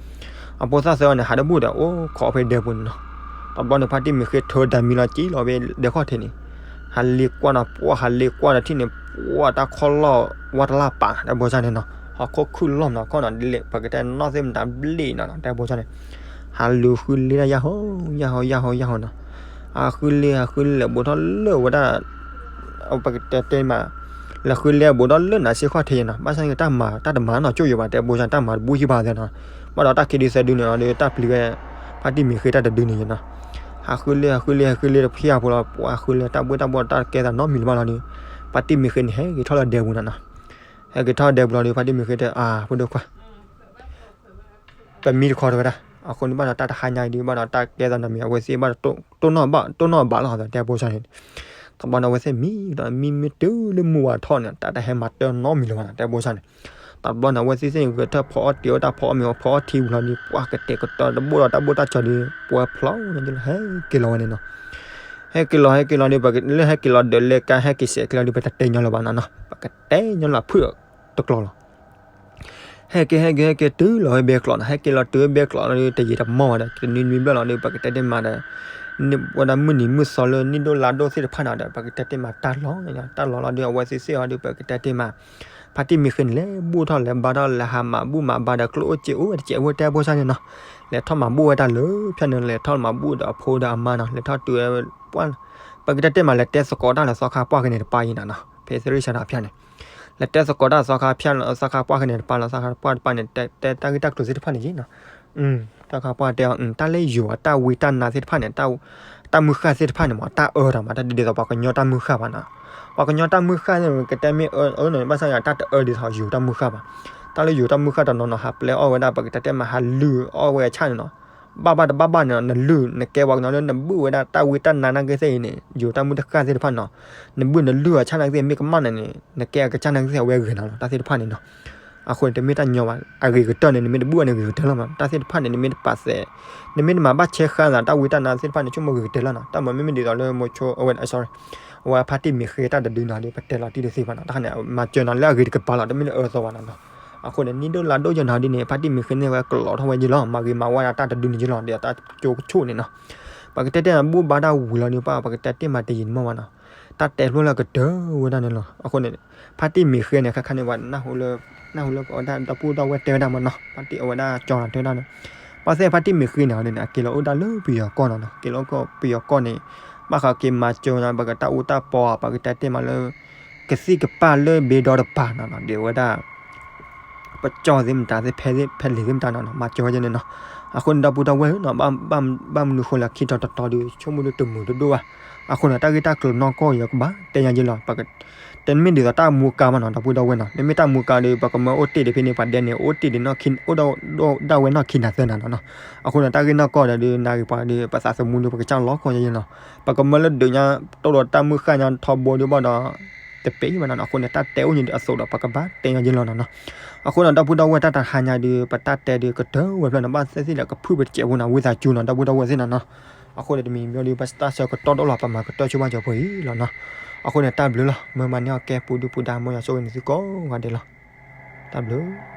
အဖိသၣ်သၢန့ၣ် ဟးတဘၣ်ဒီး အိၣ်ခိးဖဲဒဲပူၤန့ၣ်နီၤ တဘျီန့ၣ် ဖါတံၢ်မ့ၤဃ့ထၢဒၣ်မံၤလီၤ က့ၤလီၤဖဲဒဲခီၣ်ထံးန့ၣ် ဟးလ့ၤကွၢ်နီၤ ပှၢ်ဟးလ့ၤကွၢ်ဒီးထံၣ်န့ၣ် ပှၢ်တၢ်ခီၣ်လီၢ်ဝါတလၢ်ပာ် တဲဖိဆၣ်န့ၣ်နီၤ ဟီၣ်ခိၣ်ခုၣ်လီၢ်မနီၤ ခီၣ်နီၤ ဒ်လဲၣ် ပကတဲနီၣ်သ့ၣ်မတၤဘျ့ၣ်နီၤ တဲဖိဆၣ်န့ၣ် ဟးလူၤဃုလ့တၢ်ယၢ်ဟီ ယၢ်ဟီ ယၢ်ဟီ ယၢ်ဟီနီၤ ဟးဃုလ့ဟးဃုလ့ဘူးထီၣ်လၢဝဲဒၣ် ပကတဲတ့ၢ်မး လဲၤဃုလ့ဘူးထီၣ်လၢနးစ့ခီၣ်ထံးနီၤ ဘၣ်ဆၣ်န့ၣ် တၢ်မၤတၢ်တမၤနီၣ်ကၠိၣ်ယိာ်ဘၣ် တဲဖိဆၣ်န့ၣ် တၢ်မၤတဘူၣ်ဟံၣ်ဘၣ်သ့နီၤ ဘၣ်ဒီးတၢ်ခံဒုသၢဒုန့ၣ် ဒီးတၢ်ပျံၤဝဲ ဖါတံၢ်မ့ၤဃ့တၢ်တဒုန့ၣ်နီၤ ဟးဃုလ့ဟးဃုလ့ဟးဃုလ့တဖၣ်အဖိလီၤ ပှၢ်ဟးဃုလ့တၢ်ဘှ့ၣ်တၢ်ဘှီၣ်တၢ်ကဲသးနီတမံၤလၢၤဘၣ်လီၤဒီး ဖါတံၢ်မ့ၤဃ့န့ၣ် ဟဲက့ၤထီၣ်လၢဒဲပူၤနီၤနီၤ ဟဲက့ၤထီၣ်ဒဲပူၤလီၤဒီး ဖါတံၢ်မ့ၤဃ့တဲ အၢ ဖိဒိၣ်ခွါ ပမံတခီတဲဝဲဒၣ် အဃိန့ၣ်ဘၣ်ဒီးတၢ်တဟါညါအံၤဒုး ဘၣ်ဒီးတၢ်ကဲသးနီတမံၤ အဝဲသ့ၣ်ဘၣ်ဒီး တိၢ်နီၣ်ဘၣ် တိၢ်နီၣ်ဘၣ်လီၤ တဲဖိဆၣ်န့ၣ် တဘျီန့ၣ် အဝဲသ့ၣ်မံဒီး မံမ့ၢ်တုၤလၢမုၢ်ဝါထီၣ်န့ၣ် တၢ်တဟဲမၤတၢ်နီတမံၤလၢၤဘၣ်နီၤ တဲဖိဆၣ်န့ၣ် တဘျီန့ၣ် အဝဲသ့ၣ်သ့ၣ်ဂဲၤထၢၣ်ဖီအီၣ်တ့ၢ်အီၣ်တၢ်ဖီအီၣ်မ့ၤဖီအီၣ်ထံဝံၤလီၤဒီး ပှၢ်ကတဲာ်ကတီၤတဘိဒီးတၢ်ဘိၣ်တၢ်စီၤဒီး ပှၢ်ဖျီညါဒ်လီၤ ဟဲက့ၤလီၤဝဲန့ၣ်နီၤ ဟဲက့ၤလီၤ ဟဲက့ၤလီၤဒီး ပကလၢဟဲက့ၤလီၤဒီးလဲၤကါ ဟဲက့ၤစဲးက့ၤလီၤဒီး ပတတဲညီလၢၤဘၣ်နီၤနီၤ ပကတဲညီလၢအဖုၣ် တကျီၤလီၤ ဟဲက့ၤ ဟဲက့ၤ ဟဲက့ၤတုၤလီၤဝဲဘဲကျိးနီၤ ဟဲက့ၤလီၤတုၤဝဲဘဲကျိးလီၤဒီး တယံာ်တမီၢ်ဘၣ်ဒီး တနွံနွံဘျဲၣ်လီၤဒီး ပကတဲတ့ၢ်မးဒီး ဝဲဒၣ်မုၢ်နံၤမုၢ်သီလၢနံၣ်ဒိၣ်လါဒိၣ်သ့ၣ်တဖၣ်နီၤဒီး ပကတဲတ့ၢ်မးတၢ်လီၤ တၢ်လီၤလီၤဒီး အဝဲသ့ၣ်သ့ၣ်အီၤဒီး ပကတဲတ့ၢ်မး ဖါတံၢ်မ့ၤဃ့န့ၣ် လဲၤဘူၣ်ထီၣ်လဲၤဘါထီၣ် လဲၤဟးမၤဘူၣ်မၤဘါဒီး ကျိၣ်အိၣ်စ့အိၣ်ဝဲတစဲးဖိတဲဖိဆၣ်န့ၣ်နီၤ လဲၤထီၣ်မၤဘူၣ်ဝဲတၢ်လၢဖၠၣ်န့ၣ် လဲၤထီၣ်မၤဘူၣ်ဒီးအဖိဒီးအမါနီၤ လဲၤထီၣ်တုၤဝဲ ပှၢ် ပကတဲတ့ၢ်မး လဲၤတဲသကိးတၢ်လၢသီခါပှၢ်ကန့ၣ်တပၢ်အံၤနီၤနီၤ ဖဲသရ့ၣ်စၢ်ဒီးဖၠၣ်န့ၣ် လဲၤတဲသကိးတၢ်သီခါဖၠၣ်လီၤ သီခါပှၢ်ခဲန့ၣ်တပၤလီၤ သီခါပှၢ်တပၤန့ၣ် တဲတၢ်ဂ့ၢ်တၢ်ကျိၤသ့ၣ်တဖၣ်န့ၣ်က့နီၤ. သီခါပှၢ်တဲအီၤ တၢ်လၢယိၤအတၢ်ဝံတၢ်နါသ့ၣ်တဖၣ်န့ၣ် တၢ်မုၢ်ဃၢ်သ့ၣ်တဖၣ်န့ၣ်မး တၢ်အၢတၢ်မး တၢ်ဒ်သိးပှၤကညီတၢ်မုၢ်ဃၢ်ဘၣ်နီၤ. ပှၤကညီတၢ်မုၢ်ဃၢ်န့ၣ် ကတဲမ့ၢ်အၢန့ၣ် ဘၣ်ဆၣ်ယၤတၢ်တအၢဒ်သိးယိၤတၢ်မုၢ်ဃၢ်ဘၣ်. တၢ်လၢယိၤတၢ်မုၢ်ဃၢ်တနီၤနီၤ ဟးပျဲအီၣ်ဝဲဒၣ် ပကတဲတဲမး ဟးလုၢ်အီၣ်ဝဲအဆၣ်န့ၣ်နီၤ. ဘၣ်ဘၣ်တဘၣ်ဘၣ်န့ၣ်နီၤ နလုၢ် နကဲပှၤကညီလၢနဘုၣ်ဝဲဒၣ်တၢ်ဝံတၢ်နါနာ်က့သ့ၣ်အံၤန့ၣ် ယိၤတၢ်မုၢ်တဃၢ်သ့ၣ်တဖၣ်နီၤ. နဘုၣ်နလုၢ်အဆၣ်နာ်က့သ့ၣ်မ့ၢ်ကမၣ်န့ၣ်န့ၣ် နကဲအကစၢ်နာ်က့သ့ၣ်အဝဲဂ့ၤနီၤလီၤ တၢ်သ့ၣ်တဖၣ်န့ၣ်နီၤ. အဃိန့ၣ် တမ့ၢ်တၢ်ညီဘၣ် အဂ့ၤကတၢၢ်န့ၣ် နမ့ၢ်တဘုၣ်အီၤန့ၣ်ဂ့ၤကတၢၢ်လီၤမး တၢ်သ့ၣ်တဖၣ်န့ၣ် နမ့ၢ်တပာ်သဲး နမ့ၢ်တမၤဘၣ်ဆဲးဃါသး တၢ်ဝံတၢ်နါသ့ၣ်တဖၣ်န့ၣ် ဆိကမိၣ်ဂ့ၤကတၢၢ်လီၤနီၤ. တၢ်မၤမ့မ့ၢ်ဒ်သိးလၢမိၤဆိအဝဲ sorry အဝဲဖါတံၢ်မ့ၢ်ဃ့တၢ်တဒုနီၤဒီး ပတဲလီၤတံၢ်တသ့ဘၣ်နီၤ တၢ်ခါန့ၣ် မၤစၢၤနီၤလၢအဂ့ၤတကပၤလီၤ တမ့ၢ်လၢအၢသီဘၣ်နီၤနီၤ. အဃိန့ၣ် နံၣ်ဒိၣ်လါဒိၣ်ယနီၤဒ်န့ၣ် ဖါတံၢ်မ့ၢ်ဃ့န့ၢ်ဝဲကလီၤထီၣ်ဝဲယ့ၢ်လီၤ မၤဂ့ၤမၤဝါဒၣ်တၢ်တဒုန့ၣ်ယ့ၢ်လီၤ ဒီးတၢ်ကၠိကဆိၣ်န့ၣ်နီၤ. ပကတဲတဲနီၤ ဘိးဘါတၢ်ဝံၤလီၤဒီး ပပကတဲတ့ၢ်မးတယံာ်န့ၣ်မ့ၢ်ဘၣ်နီၤ တၢ်တဲဖျိလၢကတၢၢ်ဝဲဒၣ်န့ၣ်လီၤ. အဃိန့ၣ် ဖါတံၢ်မ့ၢ်ဃ့န့ၣ် ခါခါန့ၣ် ပှၤနၢ်ဟူလၢ နၢ်ဟူလၢပဝဲဒၣ်ဒီပုၢ်ဒီဝဲၢ်တဲဝဲဒၣ်မးနီၤ ဖါတံၢ်အဝဲဒၣ်ကၠီနီၤတဲဝဲဒၣ်န့ၣ် ဘၣ်သ့ၣ်ဖါတံၢ်မ့ၢ်ဃ့န့ၣ်န့ၣ် အက့ၤလီၤအိၣ်ဒၣ်လၢပယီၤကီၢ်နီၤနီၤ က့ၤလီၤအိၣ်ကီၢ်ပယီၤကီၢ်န့ၣ် ဘၣ်ဃးက့ၤမၤစၢၤနီၤ ပကတၢ်အူတၢ်ပီ ပကတဲတ့ၢ်မးလၢ ကသံၣ်ကပၢ်လၢဘ့ဒီတပၤနီၤနီၤ ဒ်ဝဲဒၣ် ပကၠီသ့ၣ်မတၤသ့ၣ်ဖဲသ့ၣ်ဖဲလံၤသ့ၣ်မတၤနီၤနီၤ မၤစၢၤဝဲယဲန့ၣ်နီၤ. အဃိန့ၣ် ဒီပုၢ်ဒီဝဲၢ်နီၤ ဘၣ်မနုၤဃိလၢခံတီၤတတီၤဒီး ဆိကမိၣ်ဒုတမုာ်တဒိၣ်ဘၣ်. အဃိန့ၣ် တၢ်ဂ့ၢ်တၢ်ကျိၤနီၢ်ကီၢ်ယကဘၣ်တဲညါယ့ၢ်လီၤ တမ့ၢ်ဒ်သိးတၢ်မူကါဘၣ်နီၤ ဒီပုၢ်ဒီဝဲၢ်နီၤ မ့မ့ၢ်တၢ်မူကါဒီး ပကမၢအိၣ်တ့ၢ်ဒံးဖဲန့ၣ် ပှၤဒဲန့ၣ် အိၣ်တ့ၢ်ဒံး အိၣ်ဒၣ်ဝဲနီၢ်ခံနၤသၢနၤနီၤနီၤ. အဃိန့ၣ် တၢ်ဂ့ၢ်နီၢ်ကီၢ်ဒီး ဒုးနၢ်ဂ့ၤပှၤဒီး ပသးသမူဒီး ပကစၢ်လီၤကီၢ်ယဲယဲလီၤ. ပကမၢလၢဒုးညါ တိၢ်ဒီးတၢ်မုၢ်ဃၢ်ညါထီဘိဒီးဘၣ်ဒီး တပဲာ်အံၤဘၣ်နီၤနီၤ အဃိန့ၣ် တၢ်တဲအိၣ်ညါဒီးအသိးဒီး ပကဘၣ်တဲညါယဲလီၤနီၤနီၤ. အဃိန့ၣ် ဒီပုၢ်ဒီဝဲၢ်တၢ်တဟါညါဒီး ပတၢ်တဲဒီးကတၢၢ်ဝဲဖျၢၣ်နီၤ ဘၣ်သ့ၣ်သ့ၣ်ဒီးကဖုၣ်ပတစဲးဖိနီၤ ဝံသးစူၤနီၤ ဒီပုၢ်ဒီဝဲၢ်သ့ၣ်နီၤနီၤ. အဃိန့ၣ် တမံၤမံၤဒီး ပတၢ်ဆၢကတီၢ်ဒိၣ်လီၤ ပမၤကတၢၢ်ဆိဘၣ်ကၠီၤဖိအံၤလီၤနီၤ. အဃိန့ၣ် တၢ်ဘျုးလီၤ မၢမၤန့ၢ်အီၣ်ကဲပူၤဒုပူၤဒါ မ်ယွၤဆိၣ်ဂ့ၤန့ၢ်သုကိးဂၤဒဲးလီၤ. တၢ်ဘျုး